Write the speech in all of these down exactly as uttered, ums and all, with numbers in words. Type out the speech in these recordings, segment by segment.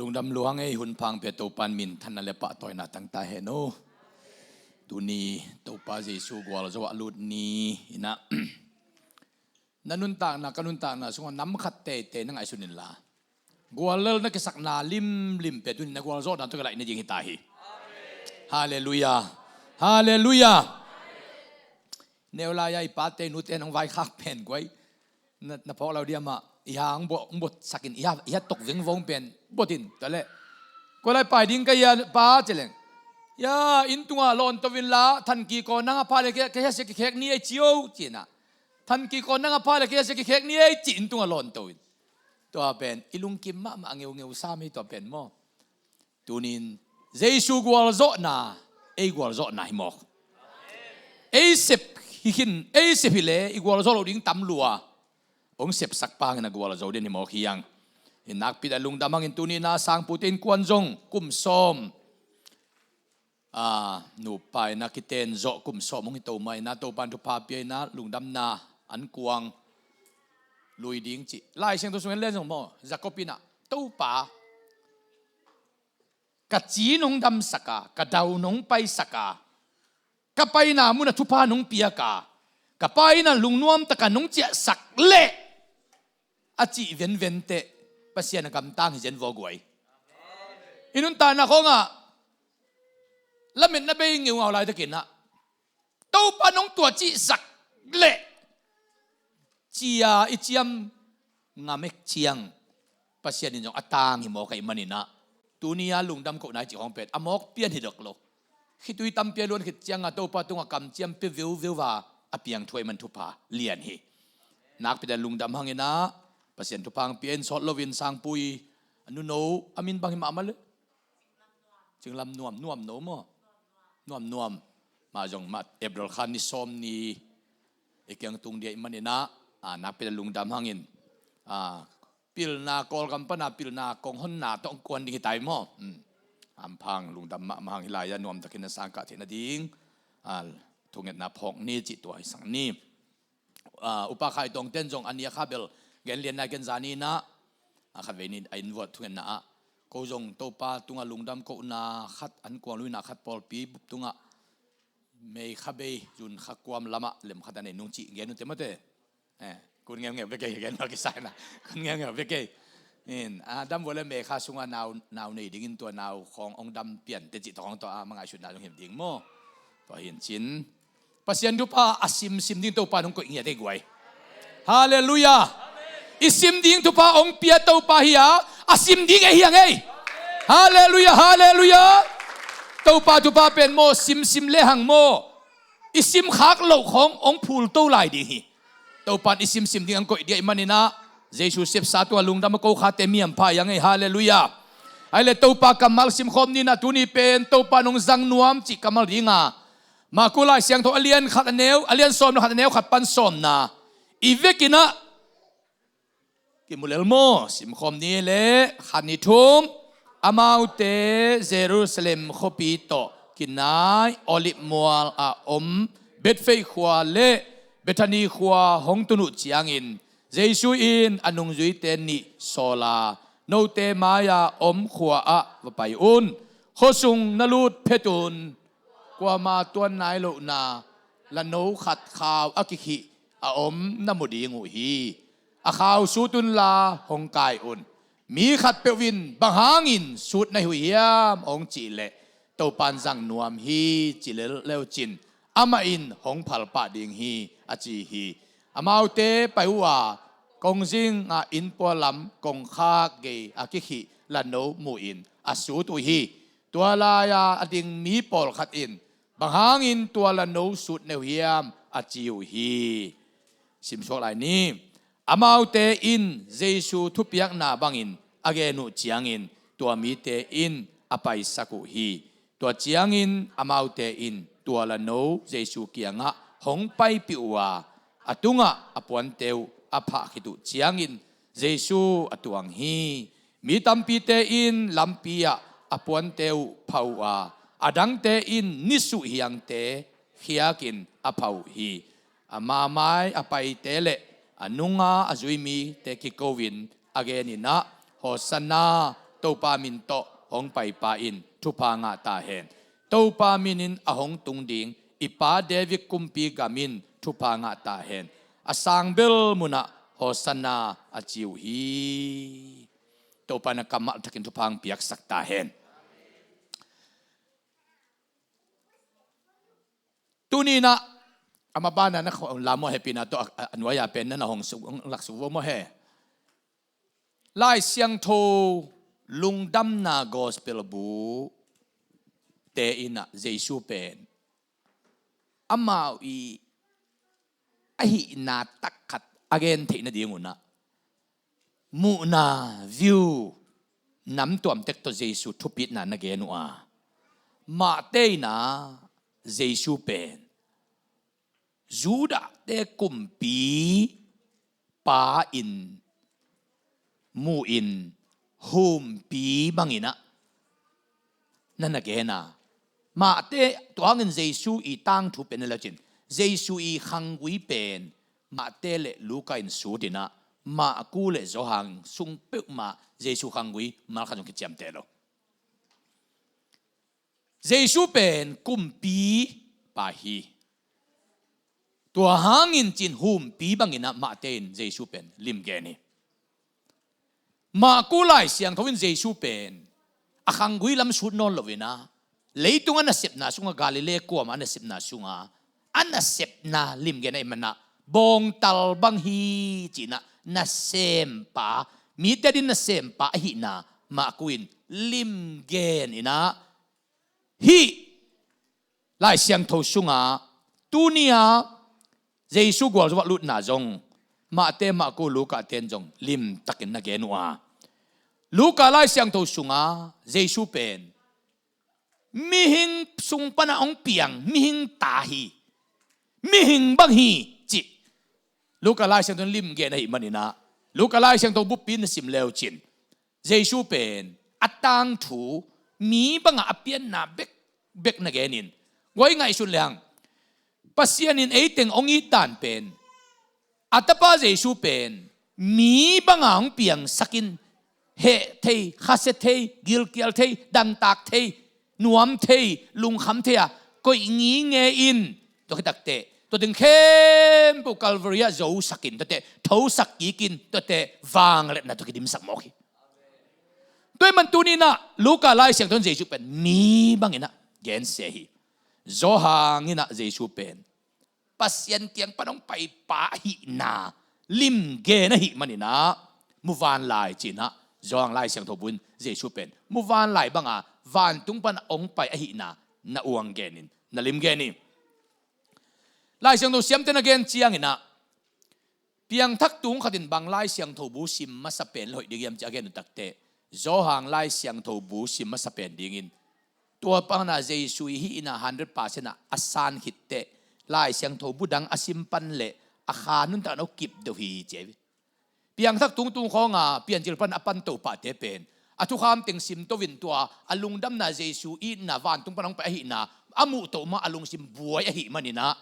Lungdam lua hang ei, hun pha hang pia, Topa'n minthanna le pahtawina tang ta hen aw. Tuni Topa Jesu gualzo a lut ni in ah, na nuntakna, ka nuntakna sungah nam khat teitei na ngaihsun inla, guallel na kisakna limlim pia, tuni na gualzawhna tawh ka laih nading hi ta hi. Halleluiah. Halleluiah. Neu lai-a i pate i nute nong vaikhak pen guai, na, na phawk lo diam ah, i ha hong bot, hong botsak in, i ha, i ha tok vengvong pen bot in, tua leh, kua lai pai ding ka hia pa, ci leng, ya, inn tungah lawnto inla, thanki kaw nang a pha leh ka, ka hia sia kikhek ni ei, ci o, ci in ah. Thanki kaw nang a pha leh ka hia sia kikhek ni ei, ci, inn tungah lawnto in. Tua pen i lungkim mahmah a ngeungeu sam hi, tua pen maw. Tunin Jesu gualzawhna ei gualzawhna hi mawk. Ei sep hi khin, ei sep hi leh i gualzawh loh ding tam lua. Hong sepsak pa hangin a gualzo ding hi mawk hi hang. Hi nakpi tak lungdam hangin tuni in ah sangpute innkuan zong kum sawm, a, nupa in ah kiten zawh kum sawm hong hi to mah in ah, Topa'n thupha pia in ah lungdamna an kuang lui ding ci. Lai Siangtho sungah en leng zong maw, Jacob in ah, Topa, ka ci nong damsak a, ka dau nong paisak a, ka paina munah thupha nong piak a, ka pa in ah lungnuam takin nong ciahsak leh, a cih venven teh Pasian a gamtang hi zen vaw guai. I nuntakna khawngah lametna bei ngeungau laitakin ah, Topa nong tua cihsak leh, ci-a i ciam ngamek ciang Pasian in zong a tang hi mawk ahih manin ah, tuni a lungdam kohna i cih khawng pen a mawk pian hi dok lo. Khitui tampi a luan khit ciangah Topa tungah kamciam pia veuveu a, a piang thu ahih man thupha lian hi. Nakpi tak lungdam hangin ah, Pasian thupha hong pia in, sawt loin sangpui a nuno, a min bang hi mahmah leh, Cinglam Nuam, Nuam No maw? Nuam Nuam. Mah zong mah April kha ni sawm ni i kiang tung ding ahih manin ah, a, nakpi tak lungdam hangin, a, pilna, Kawlgam pana pilna kong honna tawh kuan ding hi ta hi maw. Hmm. Hampha hang, lungdam mahmah hang. Hih lai-ah nuamtakin na sangkah theih nading, a, thungetna phawk ni cih tua hi sang ni. A, Upa Khai Tawng ten zong a nih a kha bel gen lian nai, ken zani in ah, a, khatvei ni a inn vuah thungetna ah, ko zong Topa tungah lungdam kohna khat, an kuang luina khat, pawlpi bup tungah May kha bei, June kha kuam lamah lem khat a nei nung cih gen uh te maw te. Eh, kun ngeungeu bek ei, gen mah kisai na. Kun ngeungeu bek ei. In, a, dam vua leh May kha sungah nau, nau nei dingin tua nau khawng hong dam pian teh cih tawh khawng tawh a, ma ngaihsutna zong hi ding maw. Tua hi in cin, Pasian thupha a simsim ding Topa in hong koih ngiat ei guai. Halleluiah. I sim ding thupha hong pia Topa hi a, a sim ding ei hi hang ei. Halleluiah, halleluiah. Topa thupha pen maw, simsim lehang maw, i simkhak loh khawng hong phulto lai ding hi. Topa in i simsim ding hong koih ding ahih manin ah, Jesu sepsa tungah lungdam a ko khate mi hampha hi hang ei. Halleluiah. Ahih leh Topa kammal simkhawm ni in ah, tuni pen Topa in hong zang nuam cih kammal ding a, Marku Lai Siangtho a lian khat a neu, a lian sawm le khat a neu khat pan sawmna i vekin ah kimu lel maw. Simkhawm ni leh, khat, nih, thum. Amaute Jerusalem khuapi tawh kinai Olive mual a om Bethphage khua le Bethany khua hong tun uh ciangin, Jesu in a nungzuite nih sawl a, note mai-a om khua-ah va pai un. Khuasung na lut phetun kuama tuan nai lohna lano khat khau a kikhih a om na mu ding uh hi. A khau sut unla hong kai un. Mi khatpeuh in bang hangin sut na hi uh hiam hong cih leh, Topa in zang nuam hi ci lel le uh cin, amah in hong phalpah ding hi, a ci hi. Amaute pai uh a, kongzing ah innpua lam kongkhak gei a kikhih lano mu-in a sut uh hi. Tua lai-a a ding mi pawlkhat in, bang hangin tua lano sut na hi uh hiam, a ci uh hi. Simsuak lai ni. Amaute in Jesu thupiakna bangin a gen uh ciangin, tua mite in a paisak uh hi. Tua ciangin amaute in tua lano Jesu kiangah hong paipih uh a, a tungah a puante uh a phah khit uh ciangin, Jesu a tuang hi. Mi tampite in lampi-ah a puante uh phah uh a, a dangte in nisuh hiangte khiakin a phah uh hi. Ama mai a paite le a nunga a zui mite kiko-in a genin ah, Hosanna, Topa min tawh hong paipa in thupha ngah ta hen. Topa min in a hong tung ding i pa David kumpi gam in thupha ngah ta hen. A sang bel munah Hosanna a ci uh hi. Topa in a kammal thakin thupha hong piaksak ta hen. Tuni in ah, a mabanah na kho-, lam maw, hehpihna tawh a, a, a nuai-a pen na na hong su-, hong laksuk vo maw he. Lai Siangtho lungdamna gospel bu te in ah Jesu pen amau i ahihna tak khat a gen theih nadingun ah muhna, view, nam tuamtek tawh Jesu thupitna na gen uh a, Mate in ah Jesu pen Judahte kumpi pa in mu in humpi bangin ah na na gen a, Mate, tua hangin Jesu i tangthu pen na le cin, Jesu i khanggui pen Mate le Luka in sut in ah, Marku le Johan sung peuhmah Jesu khanggui malkhat zong kiciamteh lo. Jesu pen kumpi pa hi. Tua hangin cin humpi bangin ah Mate in Jesu pen lim gen hi. Marku Lai Siangtho in Jesu pen a khanggui lam sut nawn lo in ah, leitung a nasepna sungah, Galilee kuamah a nasepna sungah, a nasepna lim gen ahih manin ah bawngtal bang hi ci-in ah nasempa, mite adingin nasempa ahihna Marku in lim gen in ah, hih Lai Siangtho sungah tuni-a Jesu gualzo-ah lutna zong Mate, Marku, Luka ten zong limtakin na gen uh a, Luka Lai Siangtho sungah Jesu pen mihing sung panah hong piang mihing ta hi, mihing bang hi cih Luka Lai Siangtho in lim gen ahih manin ah, Luka Lai Siangtho buppi na sim le uh cin, Jesu pen a tangthu mi bangah a pianna bekbek na genin, guai ngaihsun lehang, Pasian in eiteng hong it dan pen, a tapa Jesu pen mi bangah hong piangsakin, heh thei, khasia thei, gilkial thei, dangtak thei, nuam thei, lungkham thei-a koih ngingei in, tua khit takteh tua teng khempeuh Calvary ah zosakin, tuate thosak kikin, tuate vangliatna tawh kidimsak mawk hi. Tua ahih man tuni-in ah Luka Lai Siangtho in Jesu pen mi bangin ah gensia hi. Johan in ah Jesu pen Pasian kiang pan hong paipa ahihna lim gen ahih manin ah, muvanlai ci-in ah Johan Lai Siangtho bu in Jesu pen muvanlai banga vantung pan hong pai ahihna na uang genin, na lim gen hi. Lai Siangtho siamte na gen ciangin ah, piangthak tung khat in bang Lai Siangtho bu sim masa pen le hoih ding hiam ci a gen uh takteh, Johan Lai Siangtho bu sim masa pen dingin, tua pana Jesu i hihna hundred percent ah a san khitteh, Lai Siangtho bu dang a sim pan le a kha nuntakna uh kip deuh hi ci hi. Piangthak tungtung khawnga Piancil pan a pan to pahte pen, a thukham teng sim to-in tua a lungdamna, Jesu itna, vantung pan hong pai ahihna a muh to mah a lungsim buai ahih manin ah,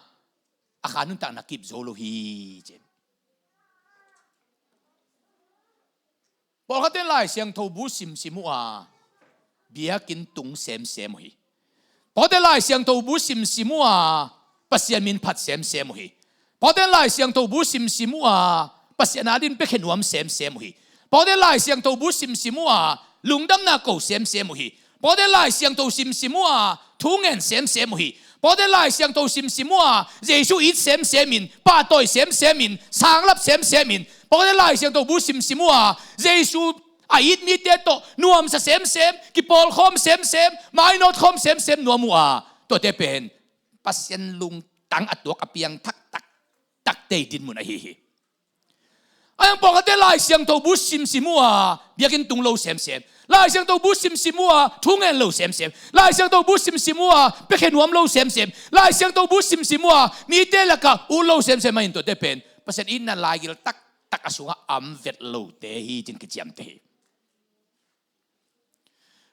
a kha nuntakna kip zo lo hi ci hi. Pawlkhatte Lai Siangtho bu simsim uh a, biakinn tung semsem uh hi. Pawlkhatte Lai Siangtho bu simsim uh a, Pasian min phat semsem uh hi. Pawlkhatte Lai Siangtho bu simsim uh a, Pasian adingin piakhia nuam semsem uh hi. Pawlkhatte Lai Siangtho bu simsim uh a, lungdamna ko semsem uh hi. Pawlkhatte Lai Siangtho simsim uh a, thu ngen semsem uh hi. Pawlkhatte Lai Siangtho simsim uh a, Jesu it semsem in, pahtawi semsem in, sanglap semsem in, pawlkhatte Lai Siangtho bu simsim uh a, Jesu a it mite tawh nuamsa semsem, kipawlkhawm semsem, mainawt khawm semsem nuam uh a, tuate pen Pasian lungtang a tuak a piangthak taktak tei dinmun ahi hi. A hiang pawlkhatte Lai Siangtho bu simsim uh a, biakinn tung lo semsem. Lai Siangtho bu simsim uh a, thu ngen lo semsem. Lai Siangtho bu simsim uh a, piakhia nuam lo semsem. Lai Siangtho bu simsim uh a, mite lakah ut lo semsem. A hiang tuate pen Pasian itna laigil taktak a sungah am vet lote hi ci-in kiciamteh hi.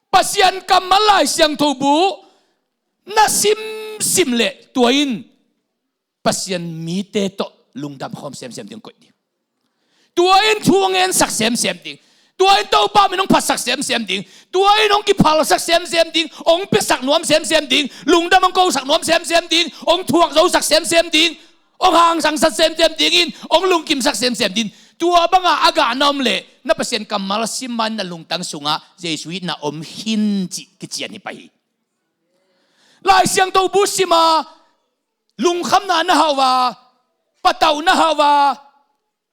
Pasian kammal Lai Siangtho bu na simsim leh tua in Pasian mite tawh lungdam khawm semsem ding koih ding. Tua in thu ngensak semsem ding. Tua in Topa min hong phatsak semsem ding. Tua in hong kiphalsak semsem ding. Hong piasak nuam semsem ding. Lungdam hong kosak nuam semsem ding. Hong thuak zosak semsem ding. Hong hangsansak semsem ding in. Hong lungkimsak semsem ding. Tua banga a gah na om leh na Pasian kammal sim man na lungtang sungah Jesu itna om hi cih kician hi pah hi. Lai Siangtho bu sim a lungkhamna na hauh a, patauh na hauh a,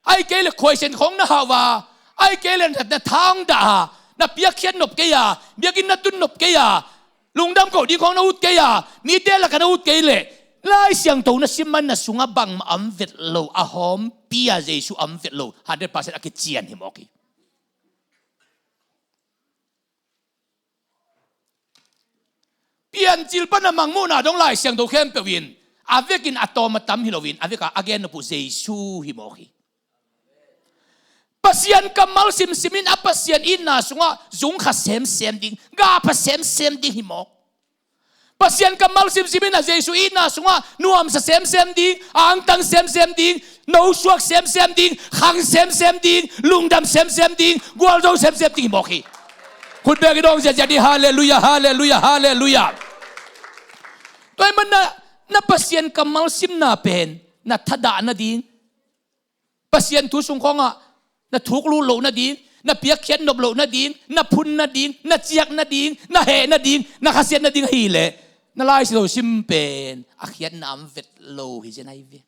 ahih kei leh khuaisian khong na hauh a, ahih kei leh na tha hong dah a, na piakkhiat nop kei a, biakinn na tun nop kei a, lungdam koh ding khong na ut kei a, mite lakah na ut kei leh Lai Siangtho na sim man na sungah bangmah om vet lo, a hawmpi a Jesu om vet lo, hundred percent a kician hi mawk hi. Piancil pan a mangmuhna dong Lai Siangtho khempeuh in a vekin a tawm a tam hi loin a vekah a gen nop uh Jesu hi mawk hi. Pasian kammal simsim in a Pasian itna sungah zungkha semsem ding, gahpha semsem ding hi mawk. Pasian kammal simsim in a Jesu itna sungah nuamsa semsem ding, angtang semsem ding, nosuak semsem ding, khang semsem ding, lungdam semsem ding, gualzo semsem ding hi mawk hi. Khut beng i dong ziahziah ding, halleluiah, halleluiah, halleluiah. Tua ahih manin na Pasian kammal simna pen na thadah nading, Pasian thu sung khawngah na thuk lut loh nading, na piakkhiat nop loh nading, na phun nading, na ciak nading, na heh nading, na khasiat nading ahih leh na Lai Siangtho sim pen a khiatna om vet lo hi zen ahi ve.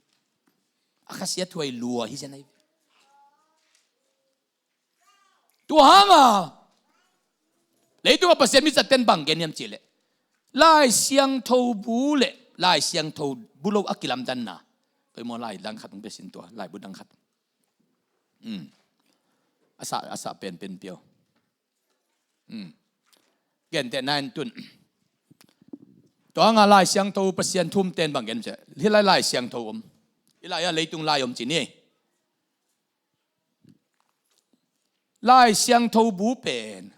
A khasiat huai lua hi zen ahi ve. Tua hanga leitungah Pasian mi zatte'n bang gen hiam cih leh, Lai Siangtho bu leh Lai Siangtho bu lo a kilamdanna. Tua i maw, lai dang khat hong pia sin, tua laibu dang khat. Hmm. A sah, a sah penpen pia o. Hmm. Gentehna in tun, tua hanga Lai Siangtho Pasian thu omte'n bang gen hiam cih leh, hih lai Lai Siangtho om, hih lai-ah leitung lai om ci ni. Lai Siangtho bu pen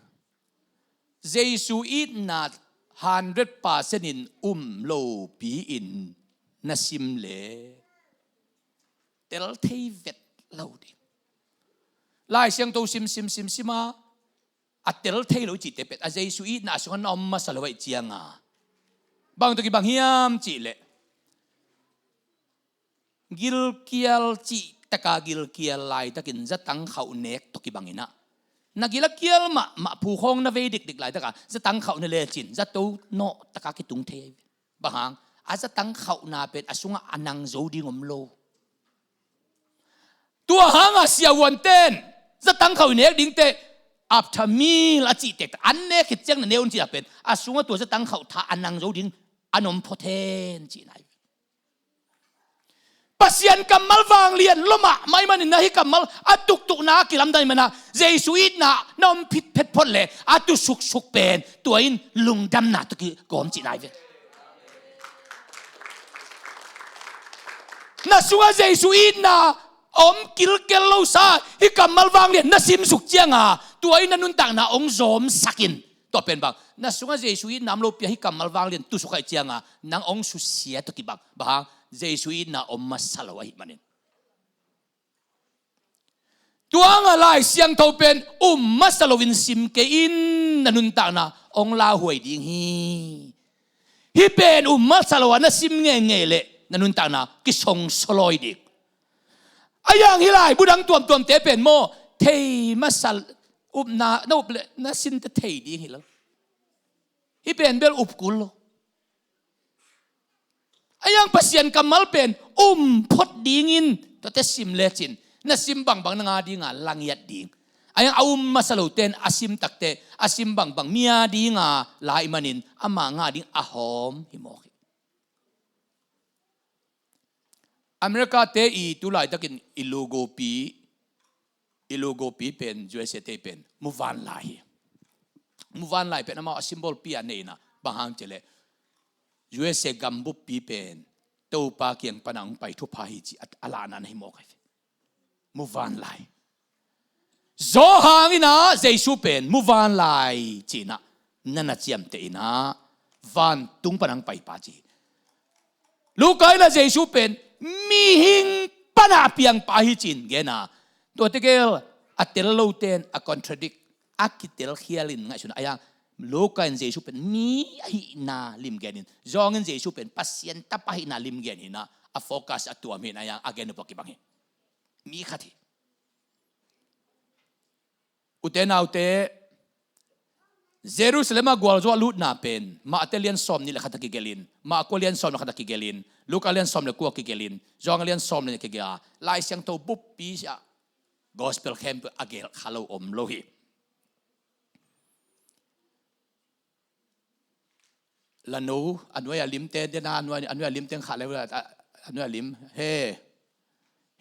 Jesu itna hundred percent in um lopi-in na sim leh tel thei vet lo ding. Lai Siangtho sim, sim, sim, sim a, a tel thei lo i cihte pen a Jesu itna sungah na om masa lo ahih cianga bang tawh kibang hiam cih leh, gilkial cih taka gilkial laitakin zatang khauh nek tawh kibang in ah, na gil a kial mahmah phukhawng na vei dikdik laitaka zatang khauh na lecin zato nawh taka kitung thei ahi ve. Bang hang? A zatang khauhna pen a sungah a nang zo ding om lo. Tua hanga siavuante'n zatang khauh i nek dingte, after meal a cih tektek, an nek khit ciang na ne un cih a pen a sungah tua zatang khauh tha a nang zo ding an om phot hen cihna ahi ve. Pasian kammal vanglian lua mahmah ahih manin na hih kammal a tuktukna a kilamdan ahih manin ah Jesu itna na om phitphet phot leh a tu suksuk pen tua in lungdamna tawh kigawm cihna ahi ve. Na sungah Jesu itna om kilkel losa hih kammal vanglian na simsuk cianga tua in na nuntakna hong zawmsak in. Tua pen bang, na sungah Jesu itna om lopi-a hih kammal vanglian tusuk ahih cianga nang hong susia tawh kibang. Bang hang? Jesu itna om masa lo ahih manin. Tua hanga Lai Siangtho pen um masa loin sim kei in, na nuntakna hong lauhuai ding hi. Hih pen um masa lo a na sim ngeingei leh na nuntakna kisongsaw lawi ding. A yang hih laibu dang tuamtuamte pen maw, thei masa, upna na up leh na sinte thei ding hi lo. Hih pen bel up kul lo. A yang Pasian kammal pen um phot dingin tuate sim lecin na sim bangbang nang a dinga la ngiat ding. A yang a um masa lote'n a sim takte a sim bangbang mi a dinga la ahih manin ama ngah ding a hawm hi mawk hi. America-te i tu laitakin i lugopi, i lugopi pen U S A te pen muvanlai hi. Muvanlai pen amau a symbol pi a nei in ah, bang hang cih leh U S A gambuppi pen Topa kiang pana hong pai thupha hi cih a, a lahna na hi mawk hi. Muvanlai. Johan in ah Jesu pen muvanlai ci-in ah na na ciamteh in ah, vantung pana hong paipa ci hi. Luka in ah Jesu pen mihing pana a piangpa hi ci-in gen a, tuate gel A tel lote in a contradict, a kitelkhial in ngaihsun a, a iang Luka in Jesu pen mi ahihna limgen in, John in Jesu pen Pasian tapa ahihna limgen hi in a, a focus a tuam hi in a, a iang a gen uh pah kibang hi. Mi khat hi. Ute naute, Jerusalem ah gualzo a lutna pen Mate lian sawm nih le khat a kigelin, Marko lian sawm le khat a kigelin, Luka lian sawm le kua kigelin, John lian sawm le nih a kigel a, Lai Siangtho buppi ah gospel khempeuh a gel kha lo om lo hi. Lano a nuai a limte dena, a nuai a limte khah le, a nuai a lim he.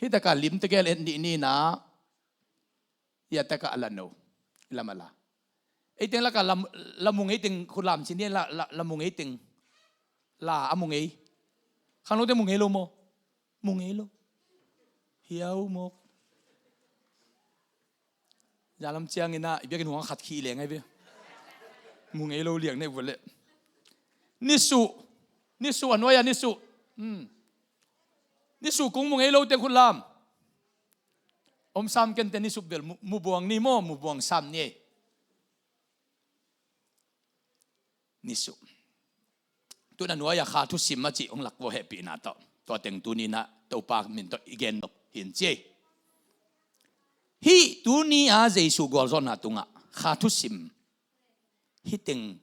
Hi taka limte gel en nih ni na. Ia taka a lano lam a la. Eiteng laka lam, lamu ngei teng khulam sin ni la, la, lamu ngei teng la a mu ngei. Khang lo te mu ngei lo maw? Mu ngei lo. Hiau maw? Zalam ciangin a i biakin huang khat khih leng ai ve. Mu ngei lo liang nei vua le. Nisu. Nisu a nuai a nisu. Hmm. Nisu kung mu ngei lo teng khulam. Om sam ken te nisu bel mu, mu buang ni maw, mu buang sam ni. Nisu. Tuna nuai a kha thusim a cih hong lak vua hehpihna tawh. Tua teng tuni na Topa min tawh i gen nop hin ci. Hih tuni a Jesu gualzawhna tungah kha thusim hih teng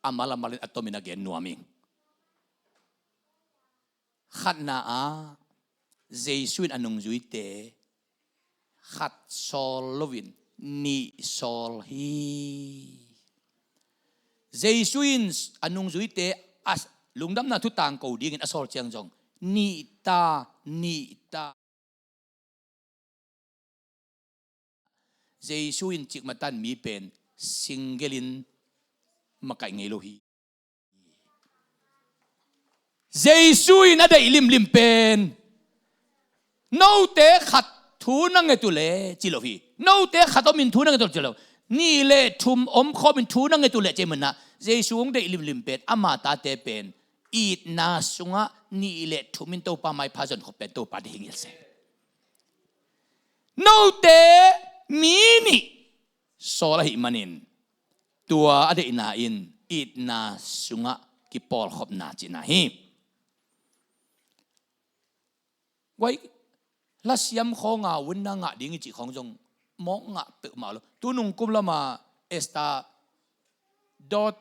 a mal a malin a tomin a gen nuam ing. Khatna ah Jesu in a nungzuite khat sawl loin nih sawl hi. Jesu in a nungzuite a lungdamna thu tangko dingin a sawl ciang zong nih ta, nih ta. Jesu in cikmatan mi pen single in makaih ngei lo hi. Jesu in a deih limlim pen note khat thu na nget uh leh ci lo hi. Note khat om in thu na nget uh leh ci lo. Nih le thum om khawm in thu na nget uh leh ci mun ah Jesu hong deih limlim pen ama tate pen itna sungah nih le thum in Topa maipha zon khop pen Topa deih hi ngil se. Note mi nih sawl ahih manin tua a deihna in itna sungah kipawlkhopna cihna hi. Guai, lasiam khawnga vunna ngah ding i cih khawng zong mawk ngah peuhmah lo. Tunung kum lama Esther dawt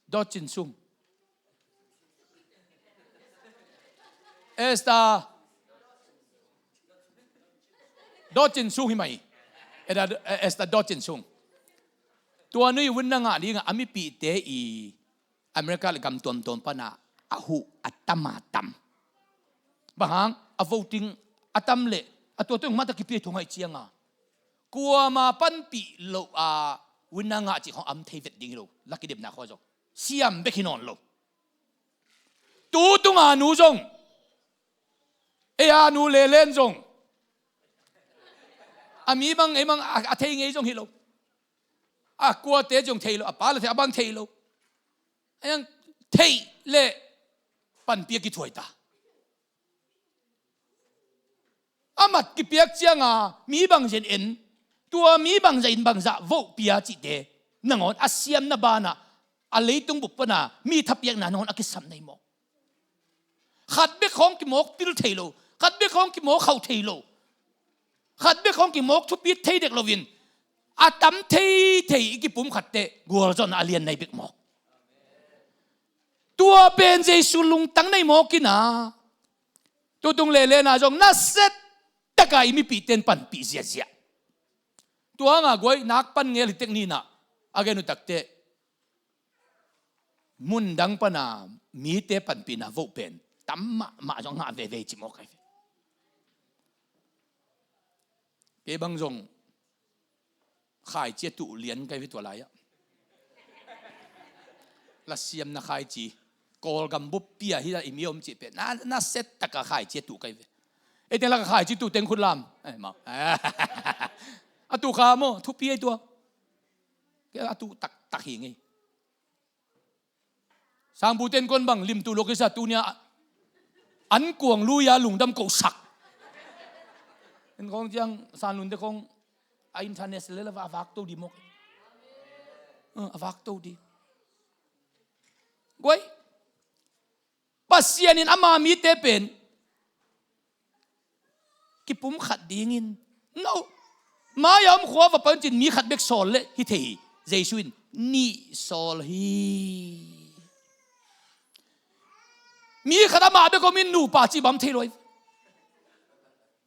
Dawt Cin Sung. Esther Dawt Cin Sung hi mai. Esther, Esther Dawt Cin Sung. Tua nui vunna ngah dingah a mipihte i America le gam tuamtuam pana a huh a tam a tam. Bang hang a voting a tam le a tua tua mata kipia thungaih cianga kuama panpih loh a vunna ngah cih khawng am thei vet ding hi lo. Laki depna khua zong siam bek hi nawn lo. Tu tunga nu zong, ei a nu lelen zong, a mi bang ei bang a, a thei ngei zong hi lo. A kuate zong thei lo, a pa le thei, a bang thei lo. A yang thei le panpia kithuai ta. A mat kipiak cianga mi bangzah in en, tua mi bangzah in bangzah vote pia cihte nangawn a siamna banah a leitung bup pana mi thapiakna nangawn a kisam nei maw? Khat bek khawng kimawk pil thei lo, khat bek khawng kimawk khauh thei lo, khat bek khawng kimawk thupit thei dek loin a tam thei thei i kipum khatte gualzawhna a lian nai bek maw? Tua pen Jesu lungtang nei mawk ina. Tutung lelena zong naset taka i mipihte in panpih ziahziah. Tua nga guai nak pan ngel hi tek nina a gen uh takte mundang pana mite panpihna vote pen tam mahmah zong ngah veve ci mawk ai ve. Kei bang zong khaici a tuh lian kai ve tua lai-ah. Lasiamna khaici. Kawlgam buppia hi a i mi om cih peh na, naset taka khaici a tuh kai ve. Ei teng laka khaici tuh teng khut lam. Eh, mau. A tuh kha maw thupi ei tua. Kei a tuh taktak hi ngei. Sangpu ten kon bang limtu lo kisa tunia an kuang luia lungdam kosak. En kong ciang Sanlun te kong a international level a vak to di mok. A vak to di. Guai. Pasian in ama mite pen kipum khat dingin, no, mai-a om khua va pai un cin mi khat bek sawl leh hi thei hi. Jesu in nih sawl hi. Mi khat amah bek om in nupa ci bang thei lo hi.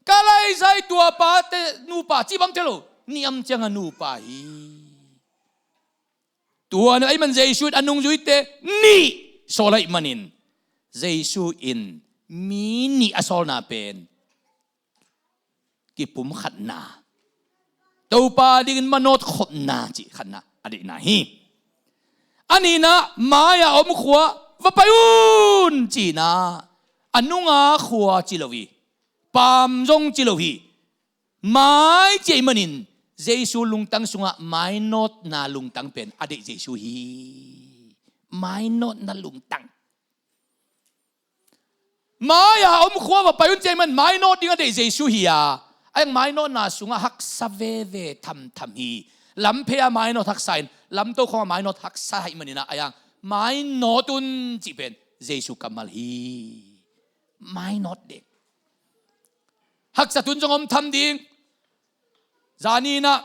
Ka laizai tua pate nupa ci bang thei lo. Nih om ciang a nupa hi. Tua na ahih man Jesu in a nungzuite nih sawl ahih manin, Jesu in mi nih a sawlna pen kipum khatna, Topa dingin manawt khopna cih khatna a deihna hi. A nihna, mai-a om khua va pai un cihna, a nunga khua ci lo hi. Paam zong ci lo hi. Mai ci ahih manin Jesu lungtang sungah mainawtna lungtang pen a deih Jesu hi. Mainawtna lungtang. Mai-a om khua va pai un ci ahih man mainawt ding a deih Jesu hi a. A eng mainawtna sungah haksa veve thamtham hi. Lamphei-a mainawt haksa in, lamto khawngah mainawt haksa ahih manin a, a eng mainawt un cih pen Jesu kammal hi. Mainawt ding. Haksa tun zong om tham ding. Zani in ah,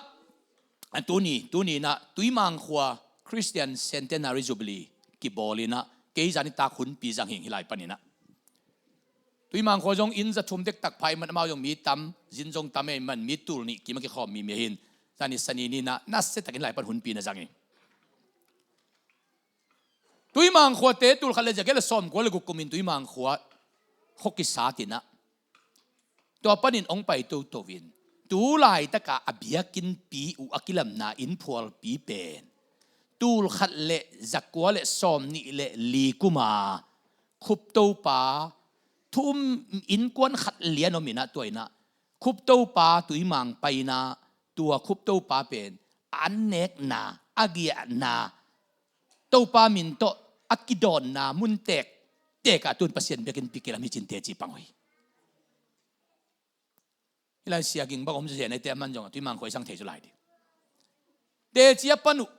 tuni, tuni in ah Tuimang khua Christian Centenary Jubilee kibawl in ah, kei zani tak hunpi zang hi, hih lai panin ah. Tuimang khua zong inn za thum dektak pha ahih man, amau zong mi tam, zin zong tam ahih man, mi tul nih kim a kikhawm mi, mi hi in, zani Sani ni in ah nasia takin hih lai pan hunpi na zang hi. Tuimang khuate tul khat le za giat le sawmkua le guk kumin Tuimang khua khuakisat in ah, tua panin hong pai toto in, tu laitak a biakinnpi uh a kilamna inn phualpi pen tul khat le za kua le sawmnih le li kum a Khuptopa thu um innkuan khat lian om in ah, tua in ah Khuptopa Tuimang pai in ah, tua Khuptopa pen a annekna, a giahna, Topa min tawh a kidawnna mun tektek ah tun Pasian biakinnpi kilam hi cin teci pang uh hi. Hih lai Sia Ging bang om zia na hi te, aman zong a Tuimang khua i sang thei zaw lai ding. Teci a pan uh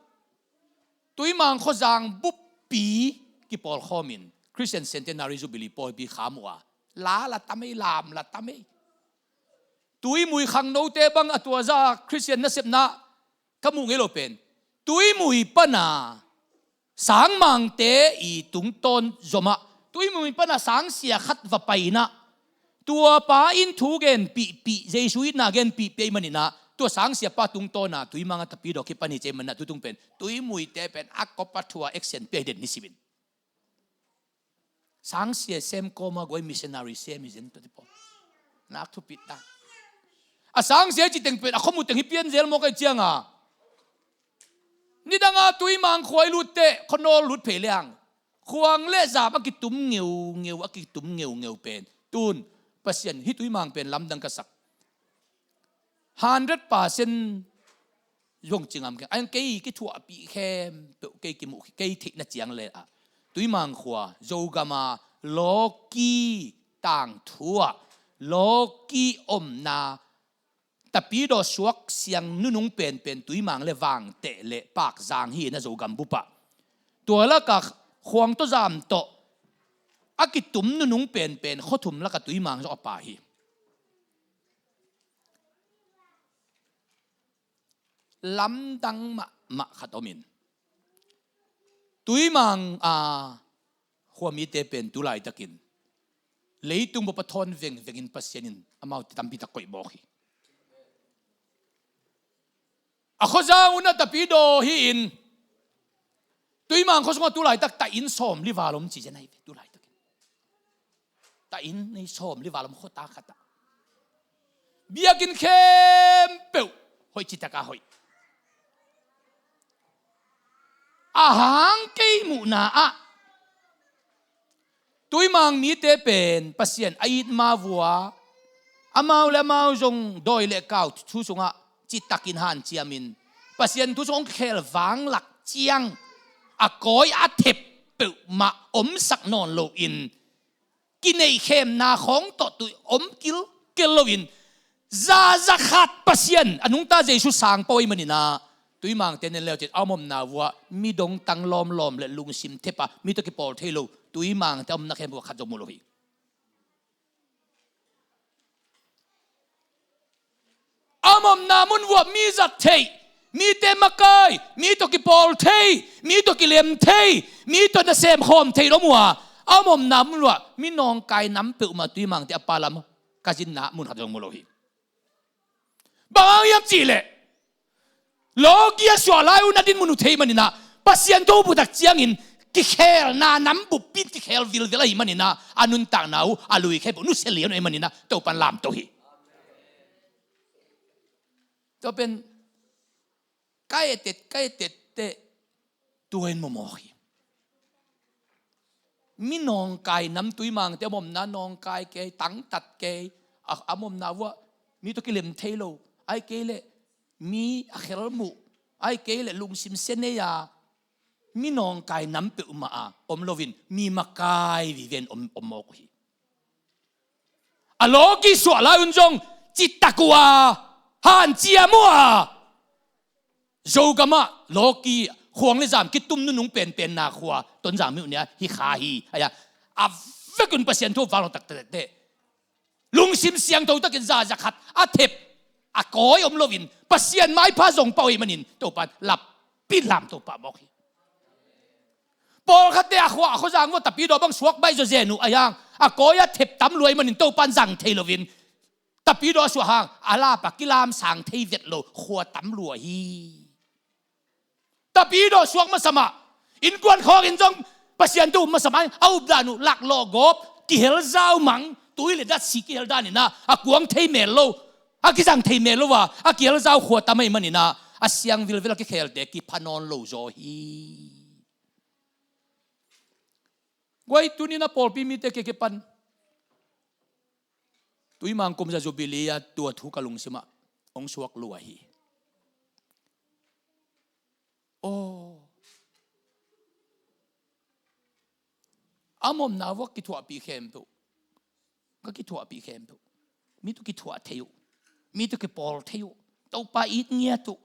Tuimang khuazang buppi kipawlkhawm in Christian Centenary Jubilee pawipi kham uh a, la la tam ei, lam la tam ei. Tuimui khangnote bang a tua za Christian nasepna ka muh ngei lo pen, Tuimui pana sangmangte i tungtawn zomah, Tuimui pana sangsia khat va pai in ah, tua pa in thu genpihpih, Jesu itna genpihpih ahih manin ah, tua sangsia pa tungtawn a Tuimang a Tapidaw kipan hi ci ahih manin ah, tutung pen Tuimuite pen a kop a thua action pia hi den ni simin. Sangsia sem kawma guai missionary sem hi zen tuate pawl. Nak thupit ta. A sangsia ci teng pen a khuamu teng hi pian zel mawk ahih cianga, nidanga Tuimang khua i lut teh, khuanawl lut phei leng, khuang le zam a kitum ngeungeu, a kitum ngeungeu pen tun Pasian, hih Tuimang pen lamdang ka sak. Hundred percent zong ci ngam keng. A eng kei kithuahpih khempeuh, kei kimuh, kei theihna ciang le ah, Tuimang khua Zogama lawki tangthu ah, lawki omna, Tapidaw suak siang nunung penpen Tuimang le Vangteh le Pakzang hi in ah, Zogam bup ah. Tua laka khuang tawh zam tawh a kitum nunung penpen khuathum laka Tuimang zong a pai hi. Lamdang mahmah khat om in, Tuimang a khuamite pen tu laitakin leitung bup a thawn vengveng in Pasian in amaute tampi tak koih mawk hi. A khuazang un a Tapidaw hi in, Tuimang khua sungah tu laitak ta inn sawmli val om ci zen ahi ve, tu laitakin. Ta inn nei sawmli val om khuata khat ah. Biakinn khempeuh hoih, citaka hoih. A hang kei muhna ah Tuimang mite pen Pasian a it ma vua, amau le amau zong dawi le kau thu sungah citakin hanciamin, Pasian thu sung hong khel vanglak ciang a kawi a thep peuhmah omsak nawn loin, kineihkhemna khawng tawh tui om kilkel loin, Za, za khat Pasian a nungta Jesu sang pah ahih manin ah, tuimangte nen le uh cin, a om omna vuah mi dongtang lawmlawm le lungsim thep a, mi tawh kipawl thei lo tuimangte a omna khempeuh ah khat zong mu lo hi. A om omna mun vuah mi zat theih, mite makai, mi tawh kipawl thei, mi tawh kilem thei, mi tawh nasem khawm thei lo mu a, a om omna mun vuah mi nawngkai nam peuhmah tuimangte a pa lam ka zinna mun khat zong mu lo hi. Bang hang hiam cihleh, lawki a suah lai un a dinmun uh thei manin ah, Pasian thu uh phutak ciangin kikhelna nam bup in kikhel vilvel ahih manin ah, a nuntakna uh a lui khempeuh nusia lian uh ahih manin ah, Topan lamto hi. Tua pen ka etet, ka etet teh, tua in mawmawk hi. Mi nawngkai nam tuimangte a om omna nawngkai kei, tangtat kei, a, a om omna vuah mi tawh kilem thei lo, ahih kei leh mi a khelmuh, ahih kei leh lungsim sia nei a, mi nawngkai nam peuhmah a om loin mi makai vive in om, om mawk uh hi. A lawki suah lai un zong citak uh a, hanciam uh a, Zogam ah lawki khuang le zam kitum nunung penpenna khua Tonzang myo nia hi kha hi. Ahi a, a vekun Pasian thu vanglawh taktak teh, lungsim siangtho takin za, za khat a thep a kawi om loin Pasian maipha zong pah uh ahih manin Topan lapi lamto pah mawk hi. Pawlkhatte a khua, a khuazang vuah tapidaw bang suak baih zawzen uh ahi hang, a kawi a thep tam lua ahih manin Topan zang thei loin tapidaw a suah hang a lap a kilamsang thei vet lo khua tam lua hi. Tapidaw suak masa mah, innkuan khawngin zong Pasian thu um masa mah, a updan uh laklawh gawp, kihel zaumang, tui le datsi kihel danin ah, a kuang thei mel lo, a kizang thei mel lo a, a kihel zau khua tam ahih manin ah, a siang vilvel a kikhelte kipha nawn lo zaw hi. Guai, tuni-in ah pawlpi mite kiang kipan tuimang kum za Jubilee a tua thu ka lungsim ah hong suak lua hi. Aw, a om omna vuah kithuahpih khempeuh, ka kithuahpih khempeuh, mi tawh kithuah thei uh, mi tawh kipawl thei uh, Topa it ngiat uh.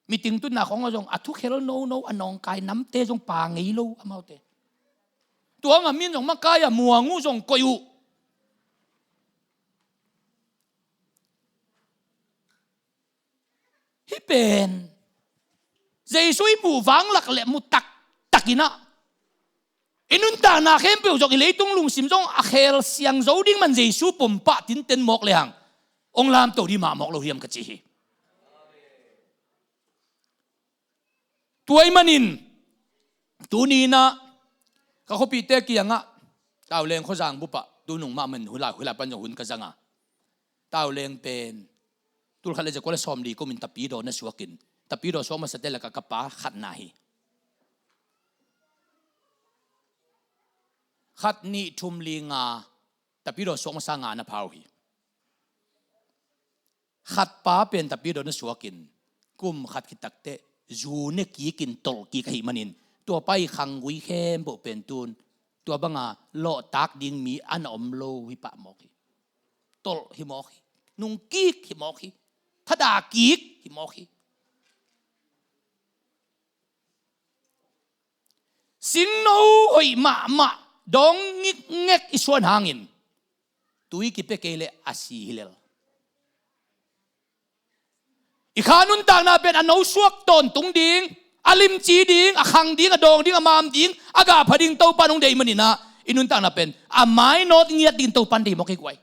Meeting tunna khawng ah zong a thukhel nono, a nawngkai namte zong pha ngei lo amaute. Tua hang a min zong makai a muang uh zong koih uh. Hih pen Jesu i muh vanglak le mu taktak in ah, i nuntakna khempeuh zong, i leitung lungsim zong a khel siang zo ding man Jesu pom pah tinten mawk le hang hong lamto ding mah mawk lo hiam ka ci hi. Tua ahih manin tuni-in ah ka khuapihte kiangah Tauleng khuazang bup ah tu nung mahmah in, hih lai, hih lai pan zong hun ka zang a, Tauleng pen tul khat le za kua le sawmli kumin tapidaw na suakin, tapidaw suak masate lakah ka pa khatna hi. Khat, nih, thum, li, nga, tapidaw suak masa nga na pha uh hi. Khat pa pen tapidaw na suakin, kum khat khit takteh zu ne kikin tolh kik ahih manin, tua pa i khanggui khempeuh pen tun tua banga lawhtak ding mi a na om lo hi pah mawk hi. Tolh hi mawk hi. Nung kik hi mawk hi. Thada kik hi mawk hi. Singno hoih mahmah dawng ngikngek i suan hangin tui kipia kei leh a si hi lel. I kha nuntakna pen a nosuak tawntung ding, a limci ding, a khang ding, a dawng ding, a mam ding, a gah pha ding Topa in hong deih manin ah, i nuntakna pen a mainawt ngiat dingin Topa in deih mawk hi guai.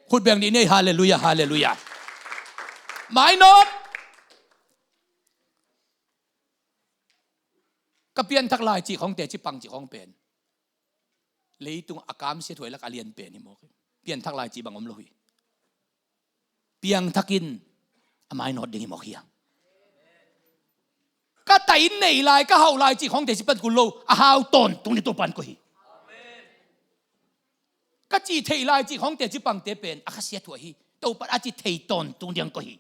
Khut beng dih ni ei, halleluiah, halleluiah. Mainawt. Ka pianthak lai cih khawng, teci pang cih khawng pen leitung a kamsia thuai lak a lian pen hi mawk hi. Pianthak lai cih bang om lo hi. Piangthak in a mainawt ding hi mawk hi a. Ka tai in nei lai, ka hauh lai cih khawng teci pan kul lo, a hau tawntung ding Topa in koih hi. Ka cih theih lai cih khawng teci pangte pen a khasia thuai hi. Topa in a cih thei tawntung ding koih hi.